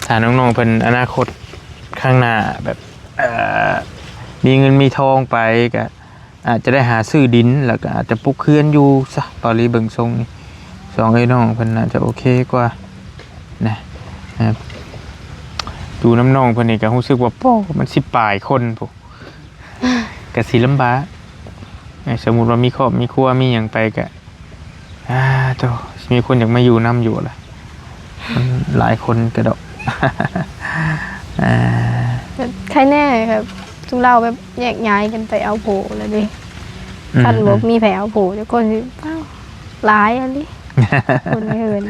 ຖ້ານ້ອງໆເພິ່ນອະນາຄົດຂ້າງໜ້າແບບ ເອີ ມີເງິນມີທອງໄປ ກະອາດຈະໄດ້ຫາຊື້ດິນ ແລ້ວກະອາດຈະປຸກເຮືອນຢູ່ຊະ. ບາລີເບິ່ງຊົງນີ້ ສອງເອື້ອຍນ້ອງເພິ່ນໜ້າຈະໂອເຄກວ່ານະ. ຢູ່ນຳນ້ອງເພິ່ນນີ້ກໍຮູ້ສຶກວ່າ ໂອ້ ມັນສິບປາຍຄົນພຸ້ນ ກໍຊິລຳບາກ. ເອີ ສົມມຸດວ່າມີຄອບມີຄົວມີຫຍັງໄປກໍ ອາ ໂທ້ ຊິມີຄົນຢາກມາຢູ່ນຳຢູ່ລະ ມັນຫຼາຍຄົນກະດອກ. ອາ ແບບໄຄແນ່ ແບບຊຸມລາວແບບແຍກຍ້າຍກັນໄປເອົາຜົວແລ້ວເດ້. ອືມ ຄັນບໍ່ ອືມ ມີໃຜເອົາຜົວຈັກຄົນຊິ ວ້າວ ຫຼາຍອີ່ຫຼີ ຄົນໃນເຮືອນ.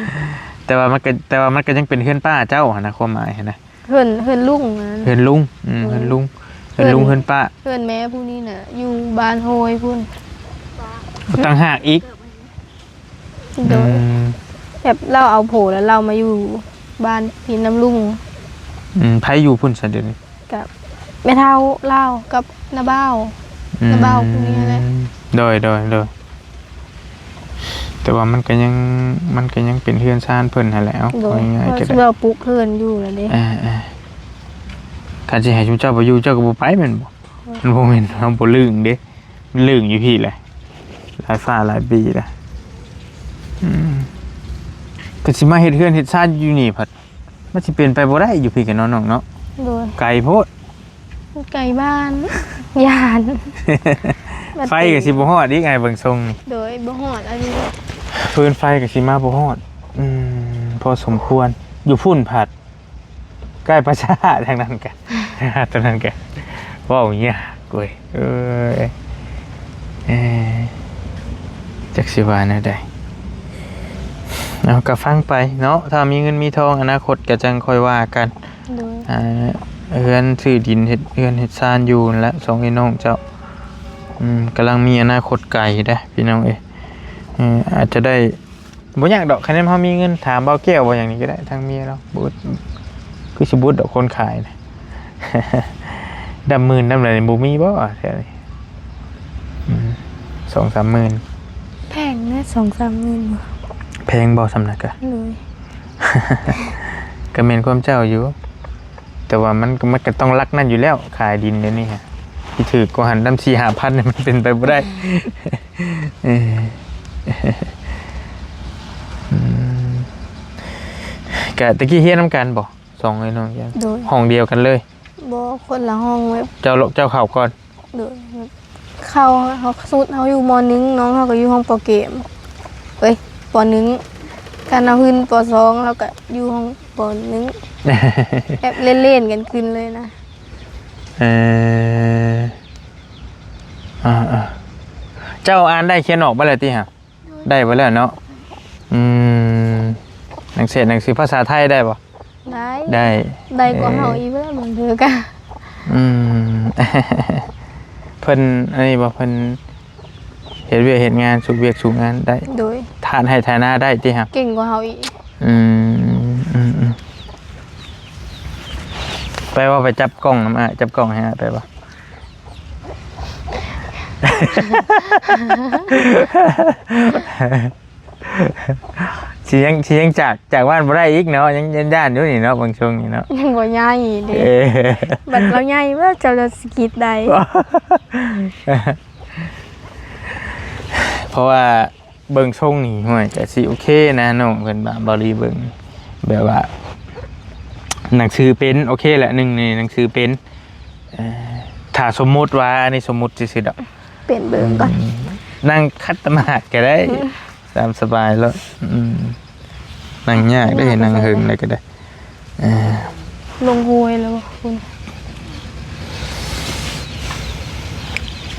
ແຕ່ວ່າມັນກໍ ແຕ່ວ່າມັນກໍຍັງເປັນເຮືອນປ້າເຈົ້າຫັ້ນນະ ຄວາມໝາຍຫັ້ນນະ. ເຮືອນ ເຮືອນລຸງນັ້ນ ເຮືອນລຸງ. ອືມ ເອີ ເຮືອນລຸງ ເຮືອນ ເຮືອນລຸງ ເຮືອນປ້າ. ເຮືອນແມ່ຜູ້ນີ້ນະ ຢູ່ບ້ານໂຮຍພຸ້ນ ຕ່າງຫາກອີກ. ໂດຍ ອືມ ແບບລາວເອົາຜົວແລ້ວລາວມາຢູ່ບ້ານພີ້ນຳລຸງ. ອືມ ໃຜຢູ່ພຸ້ນຊະດຽວນີ້? ກັບແມ່ເຖົ້າລາວກັບນ້າບ່າວ. ອືມ ນ້າບ່າວຜູ້ນີ້ແຫຼະ. ໂດຍ ໂດຍ ໂດຍ. ແຕ່ວ່າມັນກໍຍັງ ມັນກໍຍັງເປັນເຮືອນຊານເພິ່ນຫັ້ນແຫຼະ. ເອົາ ໂດຍ ເວົ້າງ່າຍໆກໍໄດ້ ເພິ່ນຊິເວົ້າປຸກເຮືອນຢູ່ແລ້ວເດ້. ອ່າໆ ຄັນຊິໃຫ້ຊຸມເຈົ້າໄປຢູ່ ເຈົ້າກໍບໍ່ໄປແມ່ນບໍ່? ໂດຍ ມັນບໍ່ແມ່ນ ເຮົາບໍ່ລຶ້ງເດ້ ມັນລຶ້ງຢູ່ພີ້ແຫຼະ ຫຼາຍຟ້າຫຼາຍປີແລ້ວ. ອືມ ກໍຊິມາເຮັດເຮືອນເຮັດຊານຢູ່ນີ້ພັດ ມັນຊິເປັນໄປບໍ່ໄດ້ ຢູ່ພີ້ກັນເນາະນ້ອງເນາະ. ໂດຍ ໄກໂພດ ໄກບ້ານ ຢ້ານ ໄຟກໍຊິບໍ່ຮອດອີກ ອ້າຍເບິ່ງຊົງນີ້. ໂດຍ ບໍ່ຮອດອັນນີ້ ຟືນໄຟກໍຊິມາບໍ່ຮອດ. ອືມ ພໍສົມຄວນ. ຢູ່ພຸ້ນພັດ ໃກ້ປ່າຊ້າ ທາງນັ້ນກະ ທາງນັ້ນກະ ເວົ້າຍາກເວີຍ ເອີຍ ເອີ ຈັກຊິວ່າແນວໃດ. ເອົາ ກໍຟັງໄປເນາະ ຖ້າມີເງິນມີທອງ ອະນາຄົດກໍຈັ່ງຄ່ອຍວ່າກັນ. ໂດຍ ອ່າ ເຮືອນຊື້ດິນເຮັດເຮືອນເຮັດຊານຢູ່ຫັ້ນແຫຼະ ສອງເອື້ອຍນ້ອງເຈົ້າ. ອືມ ກຳລັງມີອະນາຄົດໄກເດ້ພີ່ນ້ອງເອີຍ. ເອີ ອາດຈະໄດ້ ບໍ່ຍາກດອກ ຄັນແມ່ນເຮົາມີເງິນ ຖາມບ່າວແກ້ວ ບ່າວຫຍັງນີ້ກໍໄດ້ ທາງເມຍລາວ ບໍ່ ຄືຊິບໍ່ດອກ ຄົນຂາຍນະ ດຳໝື່ນດຳຫຼາຍນີ້ ບໍ່ມີບໍ່ແຖວນີ້? ອືມ ສອງສາມໝື່ນ ແພງນະ ສອງສາມໝື່ນບໍ່ ແພງບໍ່ສ່ຳນັ້ນກະ? ໂດຍ ກໍແມ່ນຄວາມເຈົ້າຢູ່ ແຕ່ວ່າມັນ ມັນກໍຕ້ອງຫຼັກນັ້ນຢູ່ແລ້ວ ຂາຍດິນດຽວນີ້ຮະ ຊິຖືກກວ່າຫັ້ນນຳສີ່ຫ້າພັນ ມັນເປັນໄປບໍ່ໄດ້. ເອີ ອືມ ກະແຕ່ກີ້ຮຽນນຳກັນບໍ່ ສອງເອື້ອຍນ້ອງ? ໂດຍ ຫ້ອງດຽວກັນເລີຍ? ບໍ່ ຄົນລະຫ້ອງແບບ ເຈົ້າ ເຈົ້າເຂົ້າກ່ອນ? ໂດຍ ເຂົ້າ ເຮົາ ສົມມຸດເຮົາຢູ່ ມໍໜຶ່ງ ນ້ອງເຮົາກໍຢູ່ຫ້ອງ ປໍເກມ ເອີຍ ປໍໜຶ່ງ ຄັນເຮົາຂຶ້ນ ປໍສອງ ເຮົາກໍຢູ່ຫ້ອງ ປໍໜຶ່ງ ແບບເລ່ນໆກັນຂຶ້ນເລີຍນະ. ເອີ ອ່າໆ ເຈົ້າອ່ານໄດ້ຂຽນອອກເບິດແລ້ວຕິຮະ? ໄດ້ເບິດແລ້ວເນາະ. ອືມ ໜັງເສດໜັງສືພາສາໄທໄດ້ບໍ່? ໄດ້ ໄດ້ ໄດ້ກວ່າເຮົາອີກເດີ ບາງເທື່ອກະ ອືມ ເພິ່ນອັນນີ້ບໍ່ ເພິ່ນເຮັດວຽກເຮັດງານ ສູບວຽກສູບງານໄດ້ ໂດຍ ຖານໄຮ່ຖານນາໄດ້ຕິຮະ? ເກັ່ງກວ່າເຮົາອີກ. ອືມ ອືມ ອືມ ໄປບໍ່ ໄປຈັບກ້ອງນຳອ້າຍ ຈັບກ້ອງໃຫ້ອ້າຍໄປບໍ່? ຊິຍັງ ຊິຍັງຈາກ ຈາກບ້ານບໍ່ໄດ້ອີກເນາະ ຍັງຢ້ານໆຢູ່ນີ້ເນາະ ບາງຊ່ວງນີ້ເນາະ ຍັງບໍ່ໃຫຍ່ເດ້. ເອີ ບັດລາວໃຫຍ່ແລ້ວ ເຈົ້າລະຊິຄິດໄດ້ ເພາະວ່າເບິ່ງຊົງນີ້ ຫ້ວຍ ກະຊິໂອເຄນະ ນ້ອງເພິ່ນວ່າ ເບົາລີເບິ່ງ ແບບວ່າໜັງສືເປັນ ໂອເຄແຫຼະ ໜຶ່ງນີ້ໜັງສືເປັນ ເອີ ຖ້າສົມມຸດວ່າ ອັນນີ້ສົມມຸດຊື່ໆດອກ ເປັນເບິ່ງກ່ອນ ອືມ ນັ່ງຂັດຕະໝາດກໍໄດ້ ອືມ ຕາມສະບາຍໂລດ. ອືມ ນັ່ງຍາກເດ້ ນັ່ງເຫິງໄດ້ກໍໄດ້. ເອີ ລົງຫ້ວຍແລ້ວພຸ້ນ.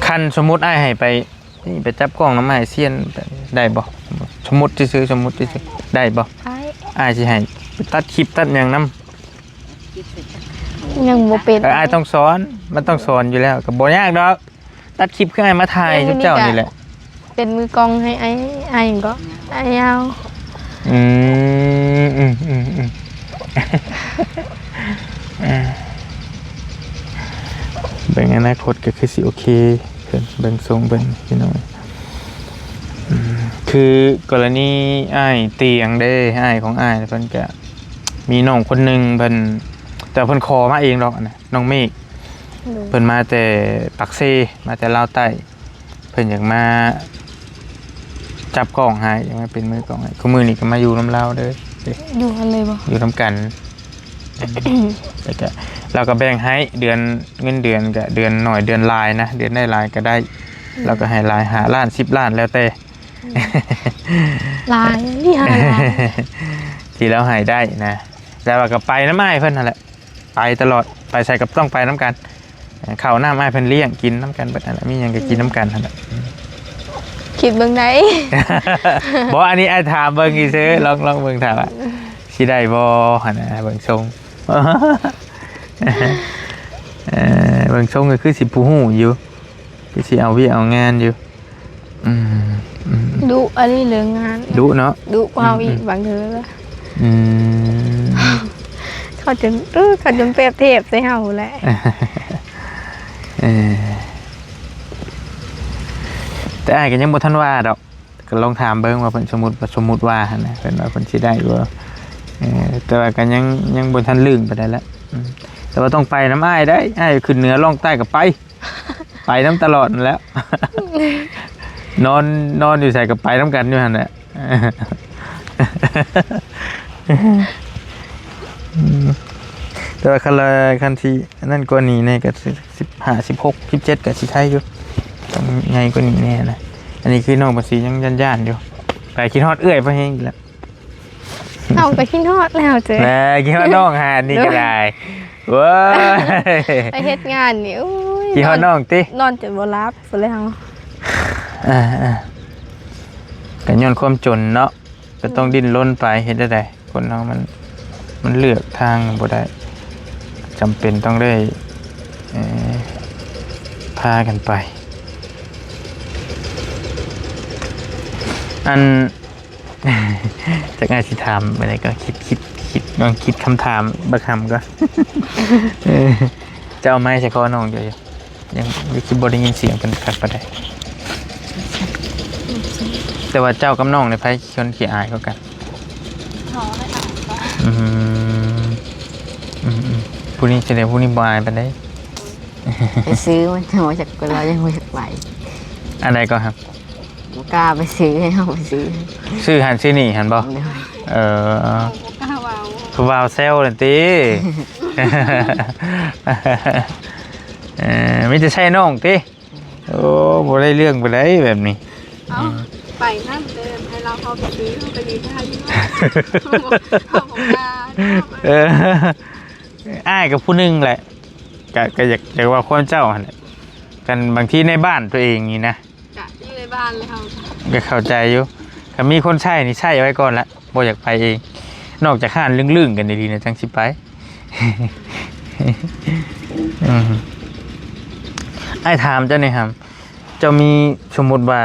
ຄັນສົມມຸດອ້າຍໃຫ້ໄປ ນີ້ ໄປຈັບກ້ອງນຳອ້າຍຊຽນໄດ້ບໍ່? ສົມມຸດຊື່ໆ ສົມມຸດຊື່ໆ ໄດ້ບໍ່? ໄດ້ ອ້າຍຊິໃຫ້ຕັດຄລິບຕັດຫຍັງນຳ. ຍັງບໍ່ເປັນ ເອີ ອ້າຍຕ້ອງສອນ ມັນຕ້ອງສອນຢູ່ແລ້ວ ກໍບໍ່ຍາກດອກ. ຕັດຄລິບຄືອ້າຍມາຖ່າຍຊຸມເຈົ້ານີ້ແຫຼະ ເປັນມືກ້ອງໃຫ້ອ້າຍ ອ້າຍຫຍັງກໍ ອ້າຍຍາວ. ອືມ ອືມ ອືມ ອືມ ເບິ່ງອະນາຄົດກໍຄືຊິໂອເຄຂຶ້ນ ເບິ່ງຊົງເບິ່ງພີ່ນ້ອງ. ອືມ ຄືກໍລະນີອ້າຍຕຽງເດ້ ອ້າຍຂອງອ້າຍເພິ່ນກະມີນ້ອງຄົນໜຶ່ງ ເພິ່ນ ແຕ່ເພິ່ນຂໍມາເອງດອກນະ ນ້ອງເມກ. ໂດຍ ເພິ່ນມາແຕ່ປາກເຊ ມາແຕ່ລາວໃຕ້ ເພິ່ນຢາກມາ ຈັບກ້ອງໃຫ້ ຍັງມາເປັນມືກ້ອງໃຫ້. ຄູ່ມື້ນີ້ກໍມາຢູ່ນຳລາວເດີ ຢູ່ຫັ້ນເລີຍບໍ່? ຢູ່ນຳກັນ. ແລ້ວກໍລາວກໍແບ່ງໃຫ້ ເດືອນ ເງິນເດືອນກໍເດືອນໜ້ອຍເດືອນຫຼາຍນະ ເດືອນໄດ້ຫຼາຍກໍໄດ້. ອືມ ລາວກໍໃຫ້ຫຼາຍ ຫ້າລ້ານ ສິບລ້ານ ແລ້ວແຕ່ ອືມ ຫຼາຍ ຫ້າລ້ານ ທີ່ລາວໃຫ້ໄດ້ນະ. ແຕ່ວ່າກໍໄປນຳອ້າຍເພິ່ນຫັ້ນແຫຼະ ໄປຕະຫຼອດ ໄປໃສກໍຕ້ອງໄປນຳກັນ. ເຂົ້ານ້ຳອ້າຍເພິ່ນລ້ຽງ ກິນນຳກັນເບິດຫັ້ນແຫຼະ ມີຫຍັງກໍກິນນຳກັນຫັ້ນແຫຼະ. ອືມ ຄິດເບິ່ງໄດ້ ບໍ່ ອັນນີ້ອ້າຍຖາມເບິ່ງຊື່ໆ ລອງ ລອງເບິ່ງ ຖ້າວ່າຊິໄດ້ບໍ່ຫັ້ນນະ ເບິ່ງຊົງ ເອີ ເບິ່ງຊົງກໍຄືຊິຜູ້ຮູ້ຢູ່ ຄືຊິເອົາວຽກເອົາງານຢູ່. ອືມ ອືມ ດຸ ອັນນີ້ເລື່ອງງານ ດຸເນາະ ດຸກວ່າເຮົາອີກ ອືມ ບາງເທື່ອ. ອືມ ເຂົາຈົນ ເອີ ເຂົາຈົນແປບເທບໃສ່ເຮົາແຫຼະ. ເອີ ແຕ່ອ້າຍກໍຍັງບໍ່ທັນວ່າດອກ ກໍລອງຖາມເບິ່ງວ່າເພິ່ນ ສົມມຸດ ສົມມຸດວ່າຫັ້ນນະ ເພິ່ນວ່າເພິ່ນຊິໄດ້ບໍ່. ເອີ ແຕ່ວ່າກໍຍັງ ຍັງບໍ່ທັນລຶ້ງປານໃດລະ. ອືມ ແຕ່ວ່າຕ້ອງໄປນຳອ້າຍໄດ໋ ອ້າຍຂຶ້ນເໜືອລ່ອງໃຕ້ກໍໄປ ໄປນຳຕະຫຼອດຫັ້ນແຫຼ້ວ ນອນ ນອນຢູ່ໃສກໍໄປນຳກັນຢູ່ຫັ້ນແຫຼະ. ແຕ່ວ່າຄັນລະ ຄັນທີ່ອັນນັ້ນກວ່ານີ້ແດ່ກໍສິບຫ້າ ສິບຫົກ ສິບເຈັດກໍຊິໄຄຢູ່ ຕ້ອງໃຫຍ່ກວ່ານີ້ແດ່ນະ. ອັນນີ້ຄືນ້ອງພາສີຍັງຢ້ານໆຢູ່ ໄປຄິດຮອດເອື້ອຍພໍແຮງຢູ່ແລ້ວ. ເຮົາກໍຄິດຮອດແລ້ວເຈ້ ແລະ ຄິດຮອດນ້ອງຫານີ້ກໍໄດ້ ໂດຍ ເວີຍ ໄປເຮັດງານນີ້ ໂອ້ຍ ຄິດຮອດນ້ອງຕິ ນອນຈົນບໍ່ຫຼັບພຸ້ນແຫຼະເຮົາ. ເອີໆ ກໍຍ້ອນຄວາມຈົນເນາະ ກໍຕ້ອງ ອືມ ດີ້ນລົນໄປ ເຮັດແນວໃດ ຄົນເຮົາມັນ ມັນເລືອກທາງບໍ່ໄດ້ ຈຳເປັນຕ້ອງໄດ້ ເອີ ພາກັນໄປ ອັນ ຈັກອາດຊິຖາມໄປໃດກໍຄິດ ຄິດ ຄິດ ລອງຄິດຄຳຖາມບັກຫຳກ່ອນ. ເອີ ເຈົ້າເອົາໄມ້ໃສ່ຄໍນ້ອງຢູ່ ຍັງ ຍັງຄືບໍ່ໄດ້ຍິນສຽງເພິ່ນຄັກປານໃດ. ແຕ່ວ່າເຈົ້າກັບນ້ອງນີ້ໃຜຄົນຂີ້ອາຍກວ່າກັນ? ອືມ ອືມໆ ຜູ້ນີ້ ສະແດງຜູ້ນີ້ບໍ່ອາຍປານໃດ. ໄປຊື້ມັນ ບໍ່ຢາກ ລາວຍັງບໍ່ຢາກໄປ. ອັນໃດກໍ ບໍ່ກ້າໄປຊື້ ໃຫ້ເຮົາໄປຊື້ ຊື້ຫັ້ນຊື້ນີ້ຫັ້ນບໍ່? ໂດຍ ເອີ ບໍ່ກ້າເວົ້າ ຜູ້ບ່າວແຊວນັ້ນຕິ. ເອີ ມີແຕ່ໃສ່ນ້ອງຕິ. ໂອ້ ບໍ່ໄດ້ເລື່ອງປານໃດແບບນີ້. ເອົ້າ ອືມ ໄປນຳເດີ ໃຫ້ລາວເຂົ້າໄປຊື້ ເຮົາກໍຢືນຖ່າຍຢູ່ ເຮົາບໍ່ກ້າ. ເອີ ອ້າຍກໍຜູ້ໜຶ່ງແຫຼະ ກະ ກະຢາກ ຢາກເວົ້າຄວາມເຈົ້າຫັ້ນແຫຼະ ຄັນບາງທີໃນບ້ານຕົວເອງນີ້ນະ ກະຢູ່ໃນບ້ານແລ້ວ ກໍເຂົ້າໃຈຢູ່ ຄັນມີຄົນໃຊ້ນີ້ໃຊ້ໄວ້ກ່ອນລະ ບໍ່ຢາກໄປເອງ ນອກຈາກຮ້ານລຶ້ງໆກັນດີໆນະ ຈັ່ງຊິໄປ. ອືມ ອ້າຍຖາມເຈົ້າແດ່ຫຳ ເຈົ້າມີ ສົມມຸດວ່າ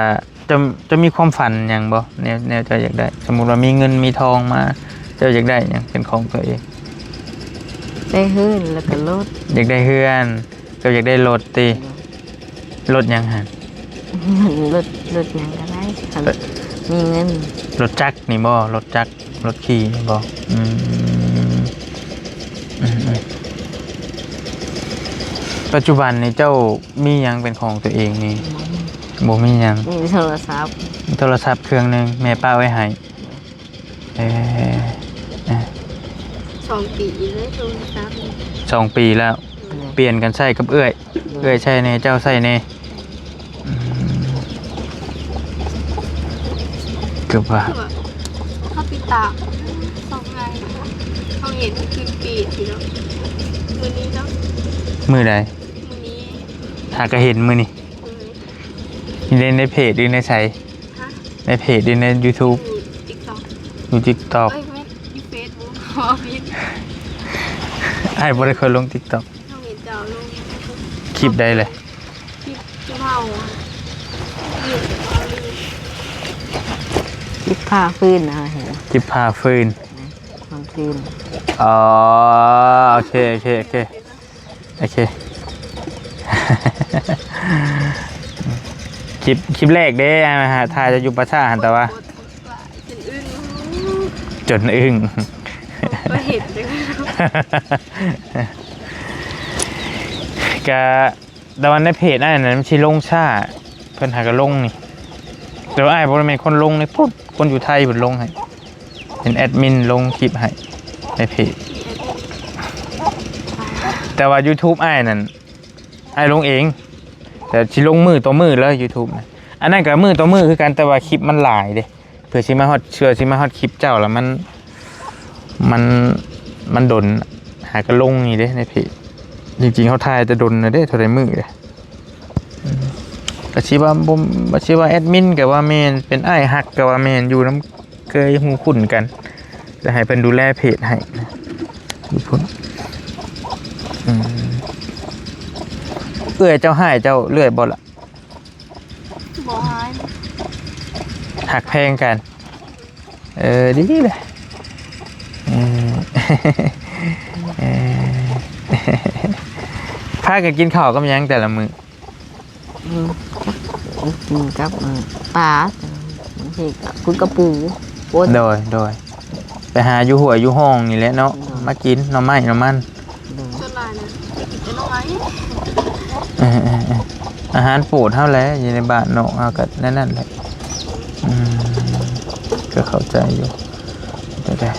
ເຈົ້າ ເຈົ້າມີຄວາມຝັນຫຍັງບໍ່? ແນວ ແນວເຈົ້າຢາກໄດ້ ສົມມຸດວ່າມີເງິນມີທອງມາ ເຈົ້າຢາກໄດ້ຫຍັງເປັນຂອງຕົວເອງ? ໄດ້ເຮືອນ ແລ້ວກໍລົດ. ຢາກໄດ້ເຮືອນ ເຈົ້າຢາກໄດ້ລົດຕິ? ໂດຍ. ລົດຫຍັງຫັ້ນ? ລົດ ລົດຫຍັງກໍໄດ້ ຄັນມີເງິນ. ລົດຈັກນີ້ບໍ່? ລົດຈັກ ລົດຂີ່ນີ້ບໍ່? ອືມ ອືມໆ ປັດຈຸບັນນີ້ເຈົ້າມີຫຍັງເປັນຂອງຕົວເອງນີ້? ບໍ່ມີ. ບໍ່ມີຫຍັງ ມີໂທລະສັບ ໂທລະສັບເຄື່ອງໜຶ່ງ ແມ່ປະໄວ້ໃຫ້. ເອີ ເອີ ສອງປີເລີຍໂທລະສັບນີ້ ສອງປີແລ້ວ. ໂດຍ. ປ່ຽນກັນໃຊ້ກັບເອື້ອຍ ໂດຍ ເອື້ອຍໃຊ້ແດ່ ເຈົ້າໃຊ້ແດ່. ອືມ ເກືອບວ່າ ຄືວ່າເຮົາຕິດຕາມຊ່ອງໃນ ເຮົາເຫັນຂຶ້ນຟີດຢູ່ເນາະ ມື້ນີ້ເນາະ. ມື້ໃດ? ມື້ນີ້. ຫາກໍເຫັນມື້ນີ້. ເອີ ຢູ່ໃນ ໃນເພຈ ຫຼືໃນໃສ? ຮະ? ໃນເພຈ ຫຼືໃນຢູທູບ? ຢູ່ຕິກຕັອກ ຢູ່ຕິກຕັອກ ເອີຍ ແມ່ນ ຢູ່ເຟສບຸກ ເວົ້າຜິດ. ອ້າຍບໍ່ໄດ້ຄ່ອຍລົງຕິກຕັອກ. ເຮົາເຫັນເຈົ້າລົງ ຄລິບໃດແຫຼະ? ຄລິບທີ່ເວົ້າ ຄລິບຜ່າຟືນນະ ເຫັນ ຄລິບຜ່າຟືນ ຄວາມຟືນ. ອໍ ໂອເຄ ໂອເຄ ໂອເຄ. ໂອເຄ ຄລິບ ຄລິບແລກເດ້ ອ່າ ຖ້າຈະຢູ່ປາສາດຫັ້ນ ແຕ່ວ່າ ຈົນອຶ້ງ ຈົນອຶ້ງ ບໍ່ເຫັນເລີຍ. ກະ ແຕ່ວ່າໃນເພຈນັ້ນມັນຊິລົງຊ້າ ເພິ່ນຫາກະລົງນີ້. ແຕ່ວ່າອ້າຍບໍ່ໄດ້ແມ່ນຄົນລົງໃນພຸ້ນ ຄົນຢູ່ໄທເພິ່ນລົງໃຫ້ ເປັນແອດມິນລົງຄລິບໃຫ້ໃນເພຈ. ແຕ່ວ່າຢູທູບອ້າຍນັ້ນ ອ້າຍລົງເອງ ແຕ່ຊິລົງມື້ຕໍ່ມື້ເລີຍຢູທູບນະ. ອັນນັ້ນກໍມື້ຕໍ່ມື້ຄືກັນ ແຕ່ວ່າຄລິບມັນຫຼາຍເດ້ ເພື່ອຊິມາຮອດ ເພື່ອຊິມາຮອດຄລິບເຈົ້າລະ ມັນ ມັນ ມັນດົນ ຫາກໍລົງນີ້ເດ້ໃນເພຈ. ຈິງໆ ເຮົາຖ່າຍແຕ່ດົນນະເດ້ ເທົ່າໃດມື້ເດ້. ອືມ ກໍຊິວ່າບໍ່ ຊິວ່າແອດມິນກໍວ່າແມ່ນ ເປັນອ້າຍຮັກກໍວ່າແມ່ນ ຢູ່ນຳ ເຄີຍຮູ້ຄຸ້ນກັນ ຈະໃຫ້ເພິ່ນດູແລເພຈໃຫ້ ຢູ່ພຸ້ນ. ອືມ ເອື້ອຍເຈົ້າຮ້າຍເຈົ້າເລື້ອຍບໍ່ລະ? ບໍ່ຮ້າຍ ຮັກແພງກັນ. ເອີ ດີເລີຍ. ເອີ ເອີ ພາກັນກິນເຂົ້າກັບຫຍັງແຕ່ລະມື້? ອືມ ກັບ ອືມ ກັບ ອືມ ປາ ບາງທີກໍກຸ້ງກະປູ. ໂດຍ ໂດຍ ໄປຫາຢູ່ຫ້ວຍຢູ່ຮ່ອງນີ້ແຫຼະເນາະ. ໂດຍ ມາກິນໜໍ່ໄມ້ໜໍ່ມັນ. ໂດຍ ສ່ວນຫຼາຍນະໄປກິນແຕ່ໜໍ່ໄມ້. ເອີໆໆ ອາຫານໂປດເຮົາແຫຼະ ຢູ່ໃນບ້ານນອກເຮົາກໍແນວນັ້ນແຫຼະ. ອືມ ກໍເຂົ້າໃຈຢູ່. ແຕ່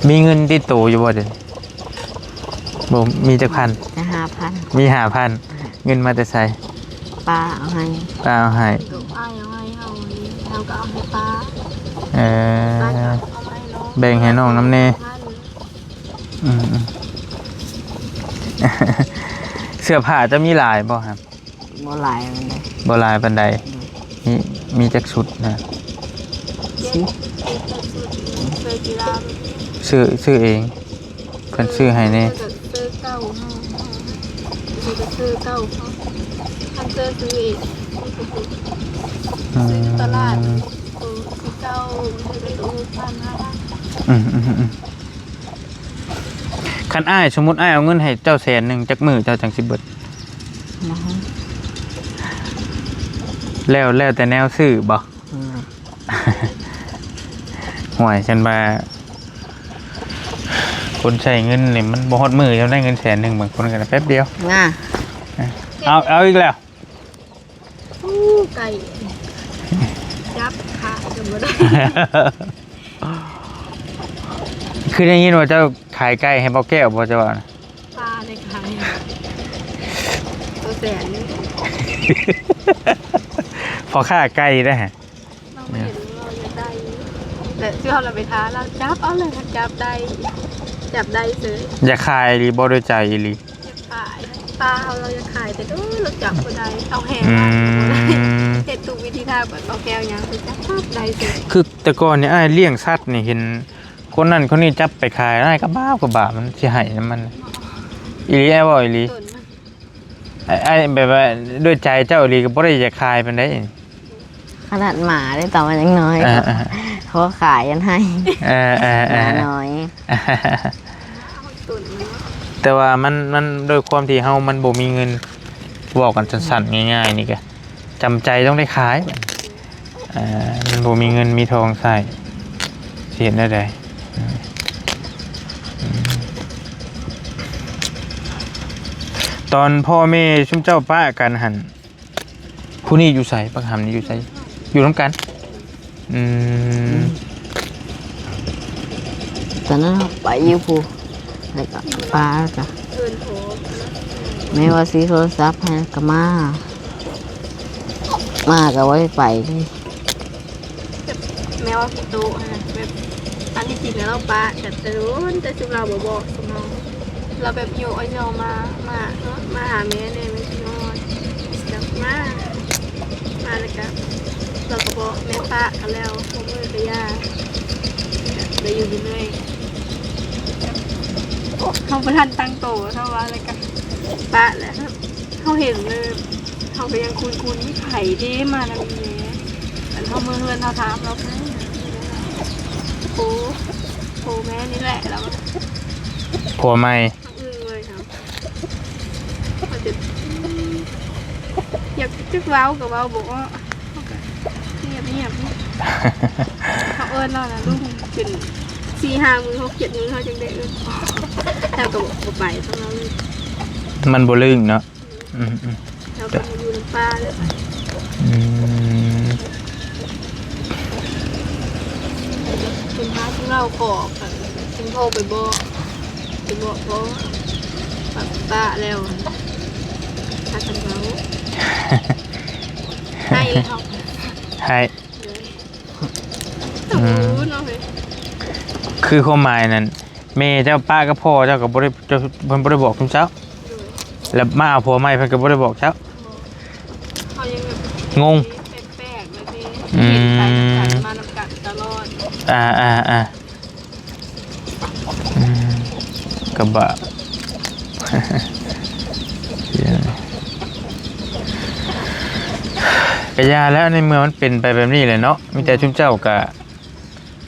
ມີເງິນຕິດໂຕຢູ່ບໍ່ເດ? ບໍ່ ມີຈັກພັນ? ແຕ່ຫ້າພັນ. ມີຫ້າພັນ. ເງິນມາແຕ່ໃສ? ປ້າເອົາໃຫ້. ປ້າເອົາໃຫ້. ອ້າຍເອົາໃຫ້ເຮົາ ເຮົາກໍເອົາໃຫ້ປ້າ. ເອີ ປ້າກໍເອົາໃຫ້ນ້ອງ ແບ່ງໃຫ້ນ້ອງນຳແດ່. ອືມ ເສື້ອຜ້າເຈົ້າມີຫຼາຍບໍ່? ບໍ່ຫຼາຍປານໃດ. ບໍ່ຫຼາຍປານໃດ. ອືມ ມີ ມີຈັກຊຸດນະ? ຊິບ. ຊື້ ຊື້ເອງ ເພິ່ນຊື້ໃຫ້ແດ່. ເອີ ເສື້ອເກົ່າເຮົາ ເຮົາກໍຊື້ເກົ່າເຂົາ ຄັນເສື້ອຊື້ເອງ ອືມ ຊື້ຢູ່ຕະຫຼາດ ໂຕສີ່ເກົ້າ ມັນກໍໂຕຫ້າພັນ. ອືມໆໆ ຄັນອ້າຍ ສົມມຸດອ້າຍເອົາເງິນໃຫ້ເຈົ້າແສນໜຶ່ງ ຈັກມື້ເຈົ້າຈັ່ງຊິເບິດ? ບໍ່ຮູ້ ແລ້ວ ແລ້ວແຕ່ແນວຊື້ບໍ່? ອືມ ຫ້ວຍ ຊັ້ນວ່າຄົນໃຊ້ເງິນນີ້ມັນບໍ່ຮອດມື້ ຈະໄດ້ເງິນແສນໜຶ່ງ ບາງຄົນກໍໄດ້ແປັບດຽວ. ນະ ເອົາ ເອົາອີກແລ້ວ. ໂອ້ ໄກ່ ຈັບຂາກໍບໍ່ໄດ້. ຄືໄດ້ຍິນວ່າເຈົ້າຂາຍໄກ່ໃຫ້ບໍ່ແກ້ວບໍ່ ເຈົ້າວ່ານະ? ປ້າໄດ້ຂາຍ ໂຕແສນໜຶ່ງ. ພໍ່ຄ້າໄກ່ໄດ໋. ລາວມາເຫັນລາວຢາກໄດ້ ແຕ່ຄືເຮົາລະໄປທ້າລາວ ຈັບເອົາເລີຍ ຄັນຈັບໄດ້ ຈັບໄດ້ເສີຍ. ຢາກຂາຍອີ່ຫຼີບໍ່ ດ້ວຍໃຈອີ່ຫຼີ? ຢາກຂາຍ ປ້າເຮົາລາວຢາກຂາຍ ແຕ່ເອີ ລາວຈັບບໍ່ໄດ້ ເອົາແຮງ ອືມ ເຮັດທຸກວິທີທາງ ແບບເອົາແກ້ວຫຍັງ ຈັບໄດ້ເສີຍ. ຄືແຕ່ກ່ອນນີ້ ອ້າຍລ້ຽງສັດນີ້ ເຫັນຄົນນັ້ນຄົນນີ້ຈັບໄປຂາຍ ອ້າຍກໍບາບ ກໍບາບ ມັນຊິໃຫ້ນຳມັນ. ອີ່ຫຼີ ອ້າຍເວົ້າອີ່ຫຼີ. ອ້າຍ ອ້າຍແບບວ່າດ້ວຍໃຈເຈົ້າອີ່ຫຼີກໍບໍ່ໄດ້ຢາກຂາຍປານໃດ. ຂະໜາດໝາເດ້ ຕອນມັນຍັງນ້ອຍ ເອີໆ ຂໍຂາຍອັນໃຫ້ ເອີໆໆ ໝານ້ອຍ. ແຕ່ວ່າມັນ ມັນດ້ວຍຄວາມທີ່ເຮົາມັນບໍ່ມີເງິນ ເວົ້າກັນສັ້ນໆ ງ່າຍໆ ນີ້ກະ ຈຳໃຈຕ້ອງໄດ້ຂາຍ. ເອີ ມັນບໍ່ມີເງິນມີທອງໃຊ້ ຊິເຮັດແນວໃດ? ອືມ ອືມ ຕອນພໍ່ແມ່ຊຸມເຈົ້າປະກັນຫັ້ນ ຜູ້ນີ້ຢູ່ໃສ? ບັກຫຳນີ້ຢູ່ໃສ? ຢູ່ນຳກັນ. ອືມ ອືມ ຕອນນັ້ນເຮົາໄປຢູ່ພູ້ນ ແລ້ວກໍປາ ແລ້ວກໍ ເອີ້ນໂທ ແມ່ວ່າຊື້ໂທລະສັບໃຫ້ ແລ້ວກໍມາ ມາກໍບໍ່ໄດ້ໄປເລີຍ. ແບບແມ່ວ່າພີ່ໂຕຫັ້ນນະ ແບບ ອັນທີ່ຈິງແລ້ວລາວປະກັນແຕ່ດົນ ແຕ່ຊຸມລາວບໍ່ບອກຊຸມເຮົາ ລາວແບບໂຍກເອົາໂຍກມາ ມາເນາະ ມາຫາແມ່ແດ່ ແມ່ຊິຮອດ ແບບມາ ມາແລ້ວກະ ລາວກໍບອກແມ່ປະກັນແລ້ວ ຫົວມື້ກະຢ່າ ກະໄດ້ຢູ່ເລື້ອຍ ເຮົາບໍ່ທັນຕັ້ງໂຕເທົ່າວ່າ ແລ້ວກະປະແລ້ວ ເຮົາເຫັນເລີຍ ເຮົາກໍຍັງຄຸ້ນໆ ມີໃຜເດມານຳອີ່ແມ່ ອັນເຮົາເມືອເຮືອນເຮົາຖາມລາວ ໂອ້ ໂອ້ແມ່ນີ້ແຫຼະ ລາວ ຜົວໃໝ່ ທັງອຶ່ງເລີຍ ເຮົາ ເຮົາຈະ ຢາກ ຈັກເວົ້າກໍເວົ້າບໍ່ອອກ ເຮົາກໍງຽບໆ ເຮົາເອີ້ນລາວນະ ລຸງ ເປັນສີ່ຫ້າມື້ ຫົກເຈັດມື້ ເຮົາຈຶ່ງໄດ້ເອີ້ນ ເຮົາກໍບໍ່ໄປນຳລາວເລີຍ ມັນບໍ່ລຶ້ງເນາະ. ອືມໆ ເຮົາກໍມາຢູ່ນຳປ້າແລ້ວ ອືມ ເປັນພາເວົ້າຂໍກັນ ເປັນພໍ່ໄປບອກ ໄປບອກພໍ່ ປະປະແລ້ວ ພາກັນເວົ້າ ໃຫ້ແລ້ວ ໃຫ້ ໂດຍ ອືມ ເນາະ ຄືຄວາມໝາຍນັ້ນ ແມ່ເຈົ້າປະກັບພໍ່ເຈົ້າກໍບໍ່ໄດ້ ເຈົ້າ ເພິ່ນບໍ່ໄດ້ບອກຊຸມເຈົ້າ ໂດຍ ແລ້ວມາເອົາຜົວໃໝ່ເພິ່ນກໍບໍ່ໄດ້ບອກເຈົ້າ ເຮົາຍັງແບບ ງົງ ແປກໆ ແບບນີ້ ອືມ ເຫັນໄປນຳກັນ ມານຳກັນຕະຫຼອດ ອ່າໆໆ ອືມ ກະບາບ ກະຢ່າແລ້ວ ໃນເມື່ອມັນເປັນໄປແບບນີ້ແຫຼະເນາະ ມີແຕ່ ອືມ ຊຸມເຈົ້າກະ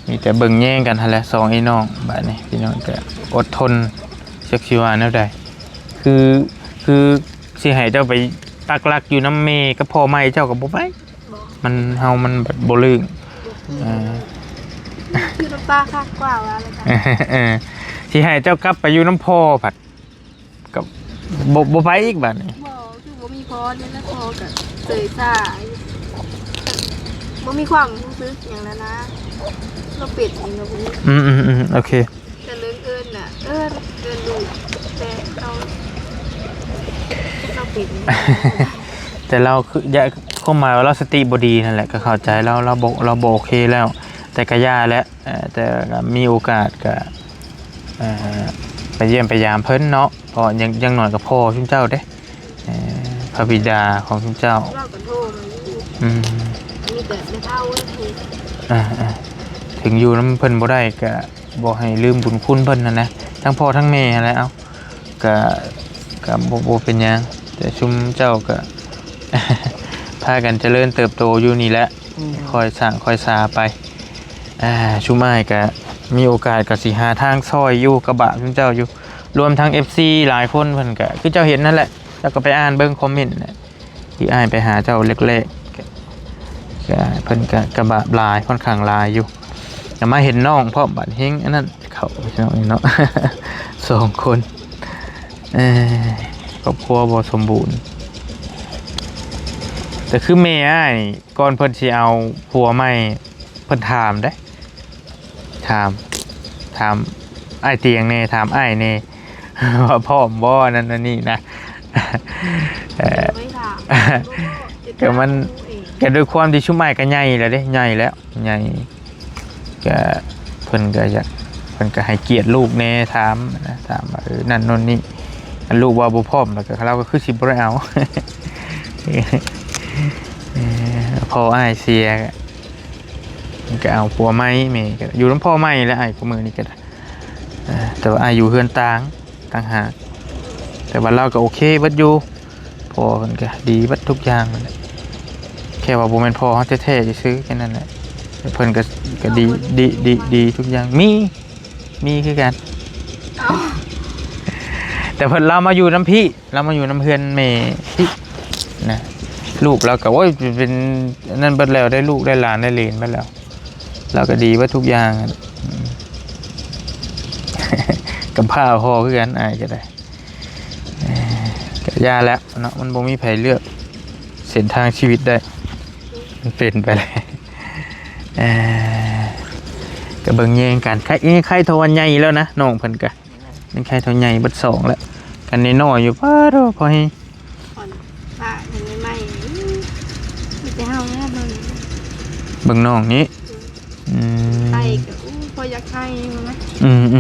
ມີແຕ່ເບິ່ງແຍງກັນຫັ້ນແຫຼະ ສອງພີ່ນ້ອງ ບາດນີ້ພີ່ນ້ອງກະອົດທົນ ຈັກຊິວ່າແນວໃດ ຄື ຄືຊິໃຫ້ເຈົ້າໄປປັກຫຼັກຢູ່ນຳແມ່ກັບພໍ່ໃໝ່ເຈົ້າກໍບໍ່ໄປ ບໍ່ ມັນ ເຮົາມັນແບບບໍ່ລຶ້ງ ບໍ່ ເອີ ຢູ່ນຳປ້າຄັກກວ່າວ່າແລ້ວກັນ ເອີ ຊິໃຫ້ເຈົ້າກັບໄປຢູ່ນຳພໍ່ພັດ ກໍບໍ່ ບໍ່ໄປອີກບາດນີ້ ບໍ່ ຄືບໍ່ມີພໍ່ນີ້ແຫຼະ ພໍ່ກໍເຊີຍຊ້າ ບໍ່ມີຄວາມຮູ້ສຶກຫຍັງແລ້ວນະ ລາວເປັນເອງກໍບໍ່ຮູ້ ອືມໆໆ ໂອເຄ ແຕ່ເລື່ອງເອີ້ນນະ ເອີ້ນ ເອີ້ນລູກ ແຕ່ເຮົາ ເຮົາເປັນ ແຕ່ລາວຄື ຢາກ ຄວາມໝາຍວ່າລາວສະຕິບໍ່ດີນັ້ນແຫຼະ ກໍເຂົ້າໃຈລາວ ລາວບໍ່ ລາວບໍ່ໂອເຄແລ້ວ ແຕ່ກໍຢ່າແຫຼະ ເອີ ແຕ່ກໍມີໂອກາດກໍ ເອີ ໄປຢ້ຽມໄປຢາມເພິ່ນເນາະ ເພາະຢ່າງ ຢ່າງໜ້ອຍກໍພໍ່ຊຸມເຈົ້າເດ້ ເອີ ພະບິດາຂອງຊຸມເຈົ້າ ລາວກໍໂທມາຢູ່ ອືມ ມີແຕ່ແມ່ເຖົ້າເລີຍ ເອີ ເອີ ເຖິງຢູ່ນຳເພິ່ນບໍ່ໄດ້ກໍບໍ່ໃຫ້ລືມບຸນຄຸນເພິ່ນຫັ້ນນະ ທັງພໍ່ທັງແມ່ຫັ້ນແຫຼະ ເອົ້າ ກະ ກະບໍ່ ບໍ່ເປັນຫຍັງ ແຕ່ຊຸມເຈົ້າກະ ພາກັນຈະເລີນເຕີບໂຕຢູ່ນີ້ແຫຼະ ອືມ ຄ່ອຍສ້າງຄ່ອຍສາໄປ ອ່າ ຊຸມອ້າຍກະມີໂອກາດກະຊິຫາທາງຊ່ອຍຢູ່ ກະບາກຊຸມເຈົ້າຢູ່ ລວມທັງເອັຟຊີຫຼາຍຄົນເພິ່ນກະ ຄືເຈົ້າເຫັນນັ້ນແຫຼະ ເຈົ້າກໍໄປອ່ານເບິ່ງຄອມເມັນນະ ທີ່ອ້າຍໄປຫາເຈົ້າແລກໆ ກະ ກະ ເພິ່ນກະ ກະບາບຫຼາຍ ຂ້ອນຂ້າງຫຼາຍຢູ່ ກະມາເຫັນນ້ອງພ້ອມ ບາດເຮັງອັນນັ້ນເຂົ້າ ພີ່ນ້ອງເນາະ ສອງຄົນ ເອີ ຄອບຄົວບໍ່ສົມບູນ ແຕ່ຄືແມ່ອ້າຍນີ້ ກ່ອນເພິ່ນຊິເອົາຜົວໃໝ່ ເພິ່ນຖາມເດ້ ຖາມ ຖາມອ້າຍຕຽງແດ່ ຖາມອ້າຍແດ່ ວ່າພ້ອມບໍ່ ອັນນັ້ນອັນນີ້ນະ ເອີ ບໍ່ໄດ້ຖາມ ກໍມັນ ກໍດ້ວຍຄວາມທີ່ຊຸມອ້າຍກໍໃຫຍ່ແລ້ວເດ້ ໃຫຍ່ແລ້ວ ໃຫຍ່ ກະເພິ່ນກະຢາກ ເພິ່ນກະໃຫ້ກຽດລູກແດ່ ຖາມນະ ຖາມວ່າ ເອີ ນັ້ນໂນ່ນນີ້ ອັນລູກວ່າບໍ່ພ້ອມ ແລ້ວກະລາວກໍຄືຊິບໍ່ໄດ້ເອົາ ເອີ ພໍ່ອ້າຍເສຍ ກະເອົາຜົວໃໝ່ ແມ່ກະຢູ່ນຳພໍ່ໃໝ່ແຫຼະ ອ້າຍ ຄູ່ມື້ນີ້ກະ ເອີ ແຕ່ວ່າອ້າຍຢູ່ເຮືອນຕ່າງ ຕ່າງຫາກ ແຕ່ວ່າລາວກໍໂອເຄເບິດຢູ່ ພໍ່ເພິ່ນກໍດີເບິດທຸກຢ່າງນັ້ນແຫຼະ ແຄ່ວ່າບໍ່ແມ່ນພໍ່ເຮົາແທ້ໆຊື່ໆ ແຄ່ນັ້ນແຫຼະ ແຕ່ເພິ່ນກໍ ກໍດີ ດີ ດີ ດີທຸກຢ່າງ ມີ ມີຄືກັນ ເອົ້າ ແຕ່ເພິ່ນ ລາວມາຢູ່ນຳພີ້ ລາວມາຢູ່ນຳເຮືອນແມ່ພີ້ນະ ລູກລາວກໍ ໂອ້ຍ ເປັນອັນນັ້ນເບິດແລ້ວ ໄດ້ລູກໄດ້ຫຼານໄດ້ເຫຼນເບິດແລ້ວ ລາວກໍດີເບິດທຸກຢ່າງ ອືມ ກຳພ້າພໍ່ຄືກັນ ອ້າຍກໍໄດ້ ເອີ ກໍຢ່າແຫຼະເນາະ ມັນບໍ່ມີໃຜເລືອກເສັ້ນທາງຊີວິດໄດ້ ມັນເປັນໄປແລ້ວ ເອີ ກໍເບິ່ງແຍງກັນ ໄຄ ເອີ ໄຄເທົ່າວ່າໃຫຍ່ແລ້ວນະ ນ້ອງເພິ່ນກໍ ຍັງໄຄເທົ່າໃຫຍ່ເບິດສອງແລ້ວ ກັນນ້ອຍໆຢູ່ ປາດໂທ້ ພໍແຮງ ອ່ອນ ປະຍັງໃໝ່ໆ ມີແຕ່ເຮົາແຫຼະເບິ່ງ ເບິ່ງນ້ອງນີ້ ອືມ ໄຄກໍ ໂອ້ ພໍຢາກໄຄຢູ່ນະ ອືມໆໆ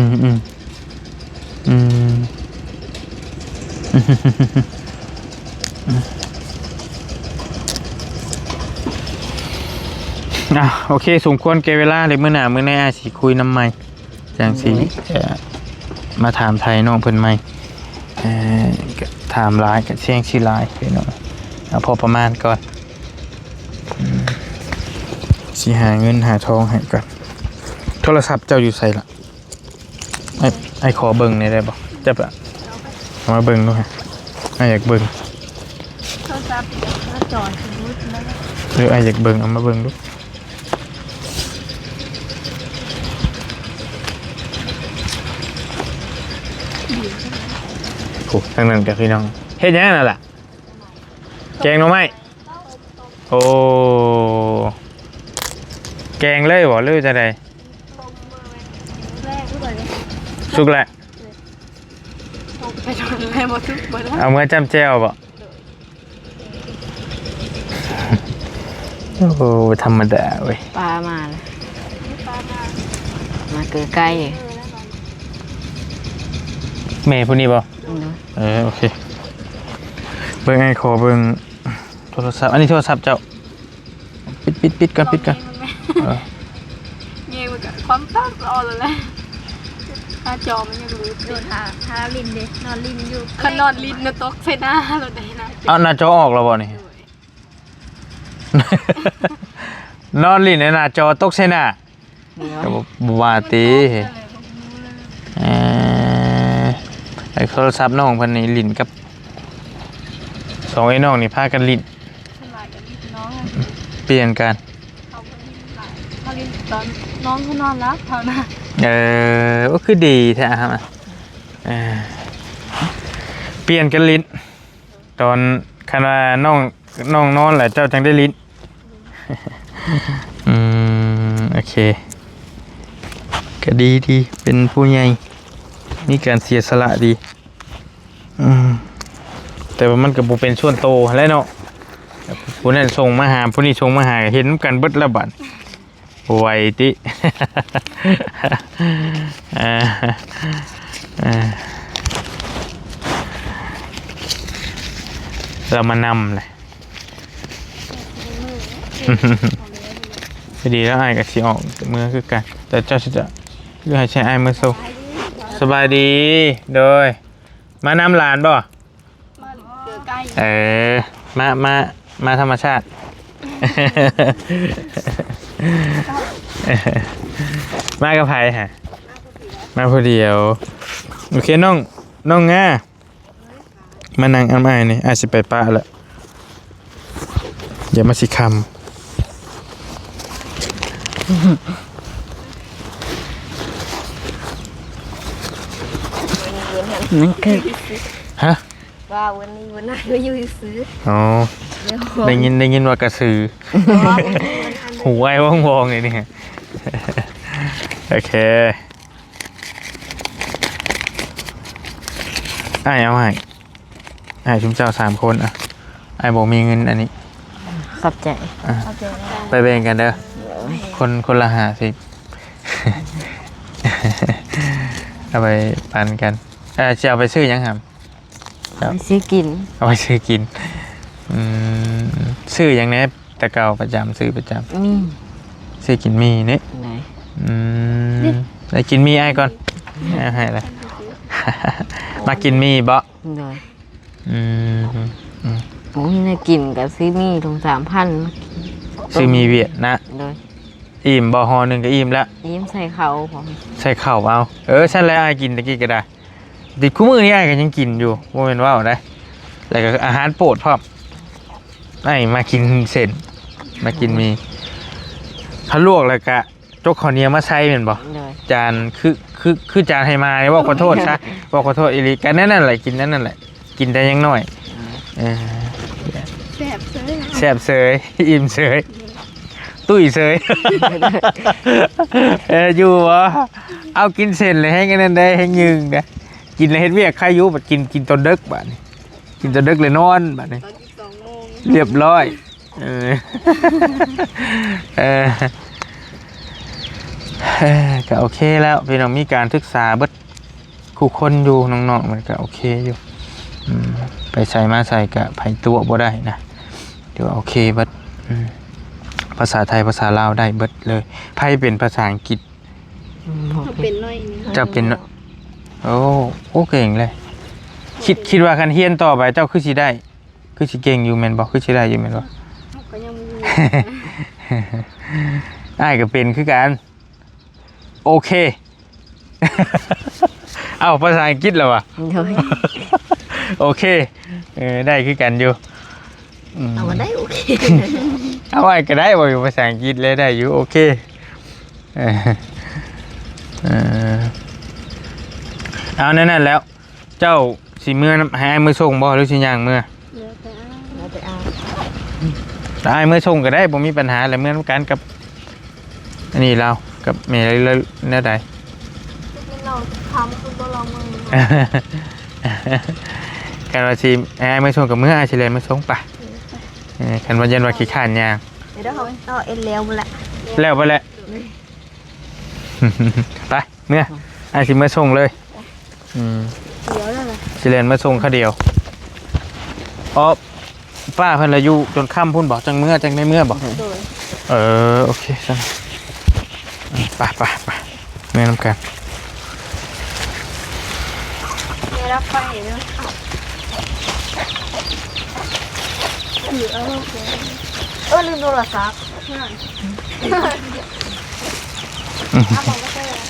ອືມ ອ່ະ ໂອເຄ ສົມຄວນແກ່ເວລາ ແລ້ວມື້ໜ້າມື້ໃນອ້າຍຊິຄຸຍນຳໃໝ່ ຈັ່ງຊິ ໂດຍ ເອີ ມາຖາມໄຖ່ນ້ອງເພິ່ນໃໝ່ ເອີ ກໍຖາມຫຼາຍກໍສ່ຽງຊິຫຼາຍພີ່ນ້ອງ ເອົາພໍປະມານກ່ອນ ອືມ ຊິຫາເງິນຫາທອງໃຫ້ກ່ອນ ໂທລະສັບເຈົ້າຢູ່ໃສລະ? ອ້າຍ ອ້າຍຂໍເບິ່ງແດ່ໄດ້ບໍ່? ຈັບລະ ເອົາມາເບິ່ງດູ ອ້າຍຢາກເບິ່ງ ໂທລະສັບໜ້າຈໍຊິຫຼຸດແລ້ວ ເອີ ອ້າຍຢາກເບິ່ງ ເອົາມາເບິ່ງດູ ໂອ້ ທາງນັ້ນກໍພີ່ນ້ອງ ເຮັດຫຍັງນັ້ນລະ? ແກງໜໍ່ໄມ້ ໂອ້ ແກງເລີຍບໍ່ ຫຼືຈັ່ງໃດ? ສຸກແລ້ວ ໄປທາງໃນບໍ່ສຸກບໍ່ໄດ້ ເອົາເມືອຈ້ຳແຈ່ວບໍ່? ໂອ້ ບໍ່ທຳມະດາເວີຍ ປາມາແລ້ວ ມາເກີໃກ້ ແມ່ຜູ້ນີ້ບໍ່? ອືມ ເອີ ໂອເຄ ເບິ່ງ ອ້າຍຂໍເບິ່ງໂທລະສັບ ອັນນີ້ໂທລະສັບເຈົ້າ ປິດ ປິດ ປິດກ່ອນ ປິດກ່ອນ ເອີ ແຍງມັນກະຄວາມຕັ້ງອອກແລ້ວແຫຼະ ໜ້າຈໍມັນຍັງຫຼູດ ໂດນ ຖ້າ ຖ້າຫຼິ້ນເດ້ ນອນຫຼິ້ນຢູ່ ຄັນນອນຫຼິ້ນນະຕົກໃສ່ໜ້າໂລດເດ້ ໜ້າຈໍ ເອົາ ໜ້າຈໍອອກແລ້ວບໍ່ນີ້? ໂດຍ ນອນຫຼິ້ນໃນໜ້າຈໍຕົກໃສ່ໜ້າ ໂດຍ ກະບໍ່ວ່າຕິ ເອີ ໂທລະສັບນ້ອງເພິ່ນນີ້ຫຼິ້ນກັບ ສອງເອື້ອຍນ້ອງນີ້ພາກັນຫຼິ້ນ ສ່ວນຫຼາຍກະຫຼິ້ນນ້ອງ ປ່ຽນກັນ ເຂົາບໍ່ຫຼິ້ນຫຼາຍ ເຂົາຫຼິ້ນຕອນນ້ອງເຂົານອນຫຼັບເຂົານະ ເອີ ໂອ້ ຄືດີແທ້ ເອີ ປ່ຽນກັນຫຼິ້ນ ຕອນ ຄັນວ່ານ້ອງ ນ້ອງນອນແລ້ວເຈົ້າຈັ່ງໄດ້ຫຼິ້ນ ອືມ ໂອເຄ ກະດີ ດີ ເປັນຜູ້ໃຫຍ່ ມີການເສຍສະຫຼະດີ ອືມ ແຕ່ວ່າມັນກະບໍ່ເປັນສ່ວນໂຕຫັ້ນແຫຼະເນາະ ຜູ້ນັ້ນສົ່ງມາຫາ ຜູ້ນີ້ສົ່ງມາຫາ ເຫັນນຳກັນເບິດແລ້ວບາດ ໄວຕິ ເອີ ເອີ ລາວມານຳແຫຼະ ພໍດີແລ້ວ ອ້າຍກະຊິອອກເມືອຄືກັນ ແຕ່ເຈົ້າຊິຈະ ຫຼືໃຫ້ໃຊ້ອ້າຍເມືອສົ່ງ? ສະບາຍດີ ໂດຍ ມານຳຫຼານບໍ່? ມາເກີໃກ້ ເອີ ມາ ມາ ມາທຳມະຊາດ ມາກັບໃຜຫະ? ມາຜູ້ດຽວ ໂອເຄ ນ້ອງ ນ້ອງງາ ມານັ່ງນຳອ້າຍນີ້ ອ້າຍຊິໄປປະແລ້ວ ດຽວມັນຊິຄ່ຳ ນັ້ນຄື ຮະ? ວ່າວັນນີ້ວັນນັ້ນມາຢູ່ຊື່ ອໍ ດຽວ ໄດ້ຍິນ ໄດ້ຍິນວ່າກະສື ຫູອ້າຍວ່ອງໆ ນີ້ ໂອເຄ ອ້າຍເອົາໃຫ້ ໃຫ້ຊຸມເຈົ້າສາມຄົນ ອ່ະ ອ້າຍບໍ່ມີເງິນອັນນີ້ ຂອບໃຈ ອ່ະ ຂອບໃຈ ໄປແບ່ງກັນເດີ ໂດຍ ຄົນ ຄົນລະຫ້າສິບ ເອົາໄປປັນກັນ ເອີ ຊິເອົາໄປຊື້ຫຍັງຫຳ? ເອົາໄປຊື້ກິນ ເອົາໄປຊື້ກິນ ອືມ ຊື້ຫຍັງແດ່? ແຕ່ເກົ່າປະຈຳ ຊື້ປະຈຳ ມີ ຊື້ກິນໝີ່ນີ້ ໄດ້ ອືມ ໄດ້ກິນໝີ່ອ້າຍກ່ອນ ອ້າຍໃຫ້ລະ ມັກກິນໝີ່ບໍ່? ໂດຍ ອືມ ອືມ ບໍ່ມີແນວກິນກະຊື້ໝີ່ຖົງສາມພັນ ຊື້ໝີ່ຫວຽດນະ ໂດຍ ອີ່ມບໍ່? ຫໍ່ໜຶ່ງກະອີ່ມລະ ອີ່ມ ໃສ່ເຂົ້າ ໃສ່ເຂົ້າເອົາ ເອີ ຊັ້ນແຫຼະ ອ້າຍກິນຕະກີ້ກະໄດ້ ຕິດ ຄູ່ມື້ນີ້ອ້າຍກະຍັງກິນຢູ່ ບໍ່ແມ່ນເວົ້າໄດ໋ ແລ້ວກະອາຫານໂປດພ້ອມ ອ້າຍມັກກິນເສັ້ນ ມັກກິນໝີ່ ເຂົາລວກແລ້ວກະ ຈົກເຂົ້າໜຽວມາໃສ່ແມ່ນບໍ່? ໂດຍ ຈານຄື ຄື ຄືຈານໄຮ່ມານີ້ ເວົ້າຂໍໂທດຊະ ເວົ້າຂໍໂທດອີ່ຫຼີ ກະແນວນັ້ນແຫຼະ ກິນແນວນັ້ນແຫຼະ ກິນແຕ່ຍັງນ້ອຍ ເອີ ແຊບເສີຍ ແຊບເສີຍ ອີ່ມເສີຍ ຕຸ້ຍເສີຍ ເອີ ຢູ່ບໍ່? ເອົາ ກິນເສັ້ນແລ້ວແຮງອັນນັ້ນໄດ໋ ແຮງຍືງໄດ໋ ກິນແລ້ວເຮັດວຽກໄຄຢູ່ ບັດກິນ ກິນຕອນເດິກບາດນີ້ ກິນຕອນເດິກແລ້ວນອນບາດນີ້ ຕອນສິບສອງໂມງ ລຽບຮ້ອຍ ເອີ ເອີ ເອີ ກະໂອເຄແລ້ວ ພີ່ນ້ອງ ມີການສຶກສາເບິດຄູ່ຄົນຢູ່ ນ້ອງໆ ມັນກະໂອເຄຢູ່ ອືມ ໄປໃສມາໃສກະໃຜຕົວະບໍ່ໄດ້ນະ ຖືວ່າໂອເຄເບິດ ອືມ ພາສາໄທ ພາສາລາວໄດ້ເບິດເລີຍ ໃຜເປັນພາສາອັງກິດ? ເຮົາເປັນໜ້ອຍໜຶ່ງ ເຈົ້າເປັນ ໂອ້ ໂອ້ ເກັ່ງເລີຍ ຄິດ ຄິດວ່າຄັນຮຽນຕໍ່ໄປເຈົ້າຄືຊິໄດ້ ຄືຊິເກັ່ງຢູ່ແມ່ນບໍ່? ຄືຊິໄດ້ຢູ່ແມ່ນບໍ່? ເຮົາກະຍັງບໍ່ຮູ້ ອ້າຍກະເປັນຄືກັນ ໂອເຄ ເອົ້າ ພາສາອັງກິດລະຫວາ? ໂດຍ ໂອເຄ ເອີ ໄດ້ຄືກັນຢູ່ ອືມ ເອົາ ໄດ້ ໂອເຄ ເອົາ ອ້າຍກະໄດ້ ເວົ້າຢູ່ພາສາອັງກິດແລ້ວໄດ້ຢູ່ ໂອເຄ ເອີ ເອີ ເອົາ ແນວນັ້ນແລ້ວ ເຈົ້າຊິເມືອນຳ ໃຫ້ອ້າຍເມືອສົ່ງບໍ່ ຫຼືຊິຍ່າງເມືອ? ແລ້ວແຕ່ອ້າຍ ແລ້ວແຕ່ອ້າຍ ອ້າຍເມືອສົ່ງກໍໄດ້ ບໍ່ມີບັນຫາແຫຼະ ເມືອນຳກັນກັບ ອັນນີ້ລາວ ກັບແມ່ລາວ ແນວໃດ? ເປັນລາວຄຳ ຄືບໍ່ລາວເມືອ ຄັນວ່າຊິໃຫ້ອ້າຍເມືອສົ່ງກໍເມືອ ອ້າຍຊິແລ່ນມາສົ່ງໄປ. ເອີ ເອີ ຄັນວ່າຢ້ານວ່າຂີ້ຄ້ານຍ່າງ ເອີ ເຮົາເຮັດແລ້ວພຸ້ນແຫຼະ ແລ້ວພຸ້ນແຫຼະ. ໄປ ເມືອ ອ້າຍຊິເມືອສົ່ງເລີຍ. ອືມ ດຽວນັ້ນນະ ຊິແລ່ນມາສົ່ງຄາວດຽວ. ອໍ ປ້າເພິ່ນລະຢູ່ຈົນຄ່ຳພຸ້ນບໍ? ຈັ່ງເມືອ ຈັ່ງໄດ້ເມືອບໍ? ໂດຍ ເອີ ໂອເຄຊັ້ນ ອືມ ໄປ ໄປ ໄປ ເມືອນຳກັນ. ເວລາໄປເນາະ ເອີ ລືມໂທລະສັບ.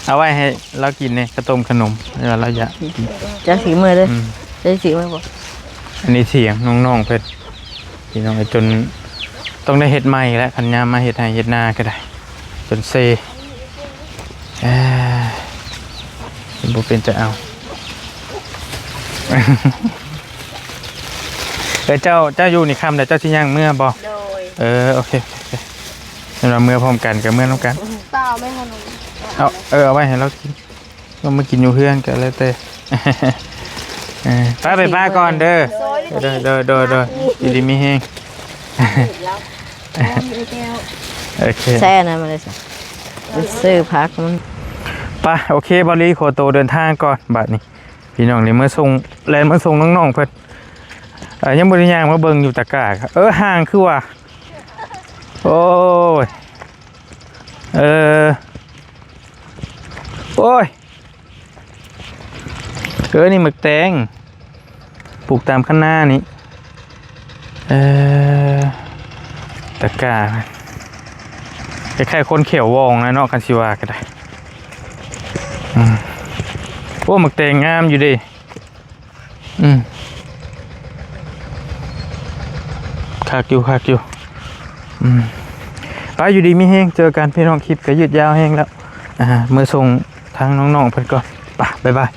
ເອົາໄວ້ໃຫ້ລາວກິນນີ້ ເຂົ້າຕົ້ມຂະໜົມ ເວລາລາວຢາກກິນ. ເຈົ້າຊິເມືອເດີ ອືມ ເຈົ້າຊິເມືອບໍ່? ອັນນີ້ຖຽງນ້ອງໆເພິ່ນ ພີ່ນ້ອງເອີຍ ຈົນຕ້ອງໄດ້ເຮັດໃໝ່ແລ້ວ ຄັນຍາມມາເຮັດໄຮ່ເຮັດນາກໍໄດ້ ຈົນເຊ. ເອີ ບໍ່ເປັນຕາເອົາ. ເອີ ເຈົ້າ ເຈົ້າຢູ່ນີ້ຄ່ຳແລ້ວ ເຈົ້າຊິຍ່າງເມືອບໍ່? ໂດຍ ເອີ ໂອເຄ ໂອເຄ ໂອເຄ ແມ່ນວ່າເມືອພ້ອມກັນກໍເມືອນຳກັນ. ເປົ່າແມ່ນຂະໜົມ ເອົາ ເອີ ເອົາໄວ້ໃຫ້ລາວກິນ ລາວມາກິນຢູ່ເຮືອນກໍແລ້ວແຕ່. ເອີ ໄປ ໄປ ໄປກ່ອນເດີ. ໂດຍ ໂດຍ ໂດຍ ໂດຍ ຢູ່ດີມີແຮງ. ໂອເຄ ໃສ່ອັນນັ້ນມາເລີຍຊະ ໄປຊື້ຜັກມັນ. ໄປ ໂອເຄ ບ່າວລີຂໍໂຕເດີນທາງກ່ອນບາດນີ້ ພີ່ນ້ອງນີ້ ເມືອສົ່ງ ແລ່ນມາສົ່ງນ້ອງໆເພິ່ນ. ເອີ ຍັງບໍ່ໄດ້ຍ່າງມາເບິ່ງຢູ່ຕະກ້າ. ເອີ ຫ່າງຄືວ່າ ໂອ້ຍ ເອີ ໂອ້ຍ ເອີ ນີ້ໝາກແຕງ ປູກຕາມຄັນນານີ້. ເອີ ຕະກ້າ ຄ້າຍໆຄົນແຂ້ວວອງນະເນາະ ຄັນຊິວ່າກໍໄດ້. ອືມ ໂອ້ ໝາກແຕງງາມຢູ່ເດ້. ອືມ ຄັກຢູ່ ຄັກຢູ່. ອືມ ໄປ ຢູ່ດີມີແຮງ ເຈີກັນພີ່ນ້ອງ. ຄລິບກໍຍືດຍາວແຮງແລ້ວ ອ່າ ເມືອສົ່ງທາງນ້ອງໆເພິ່ນກ່ອນ. ໄປ ບາຍບາຍ.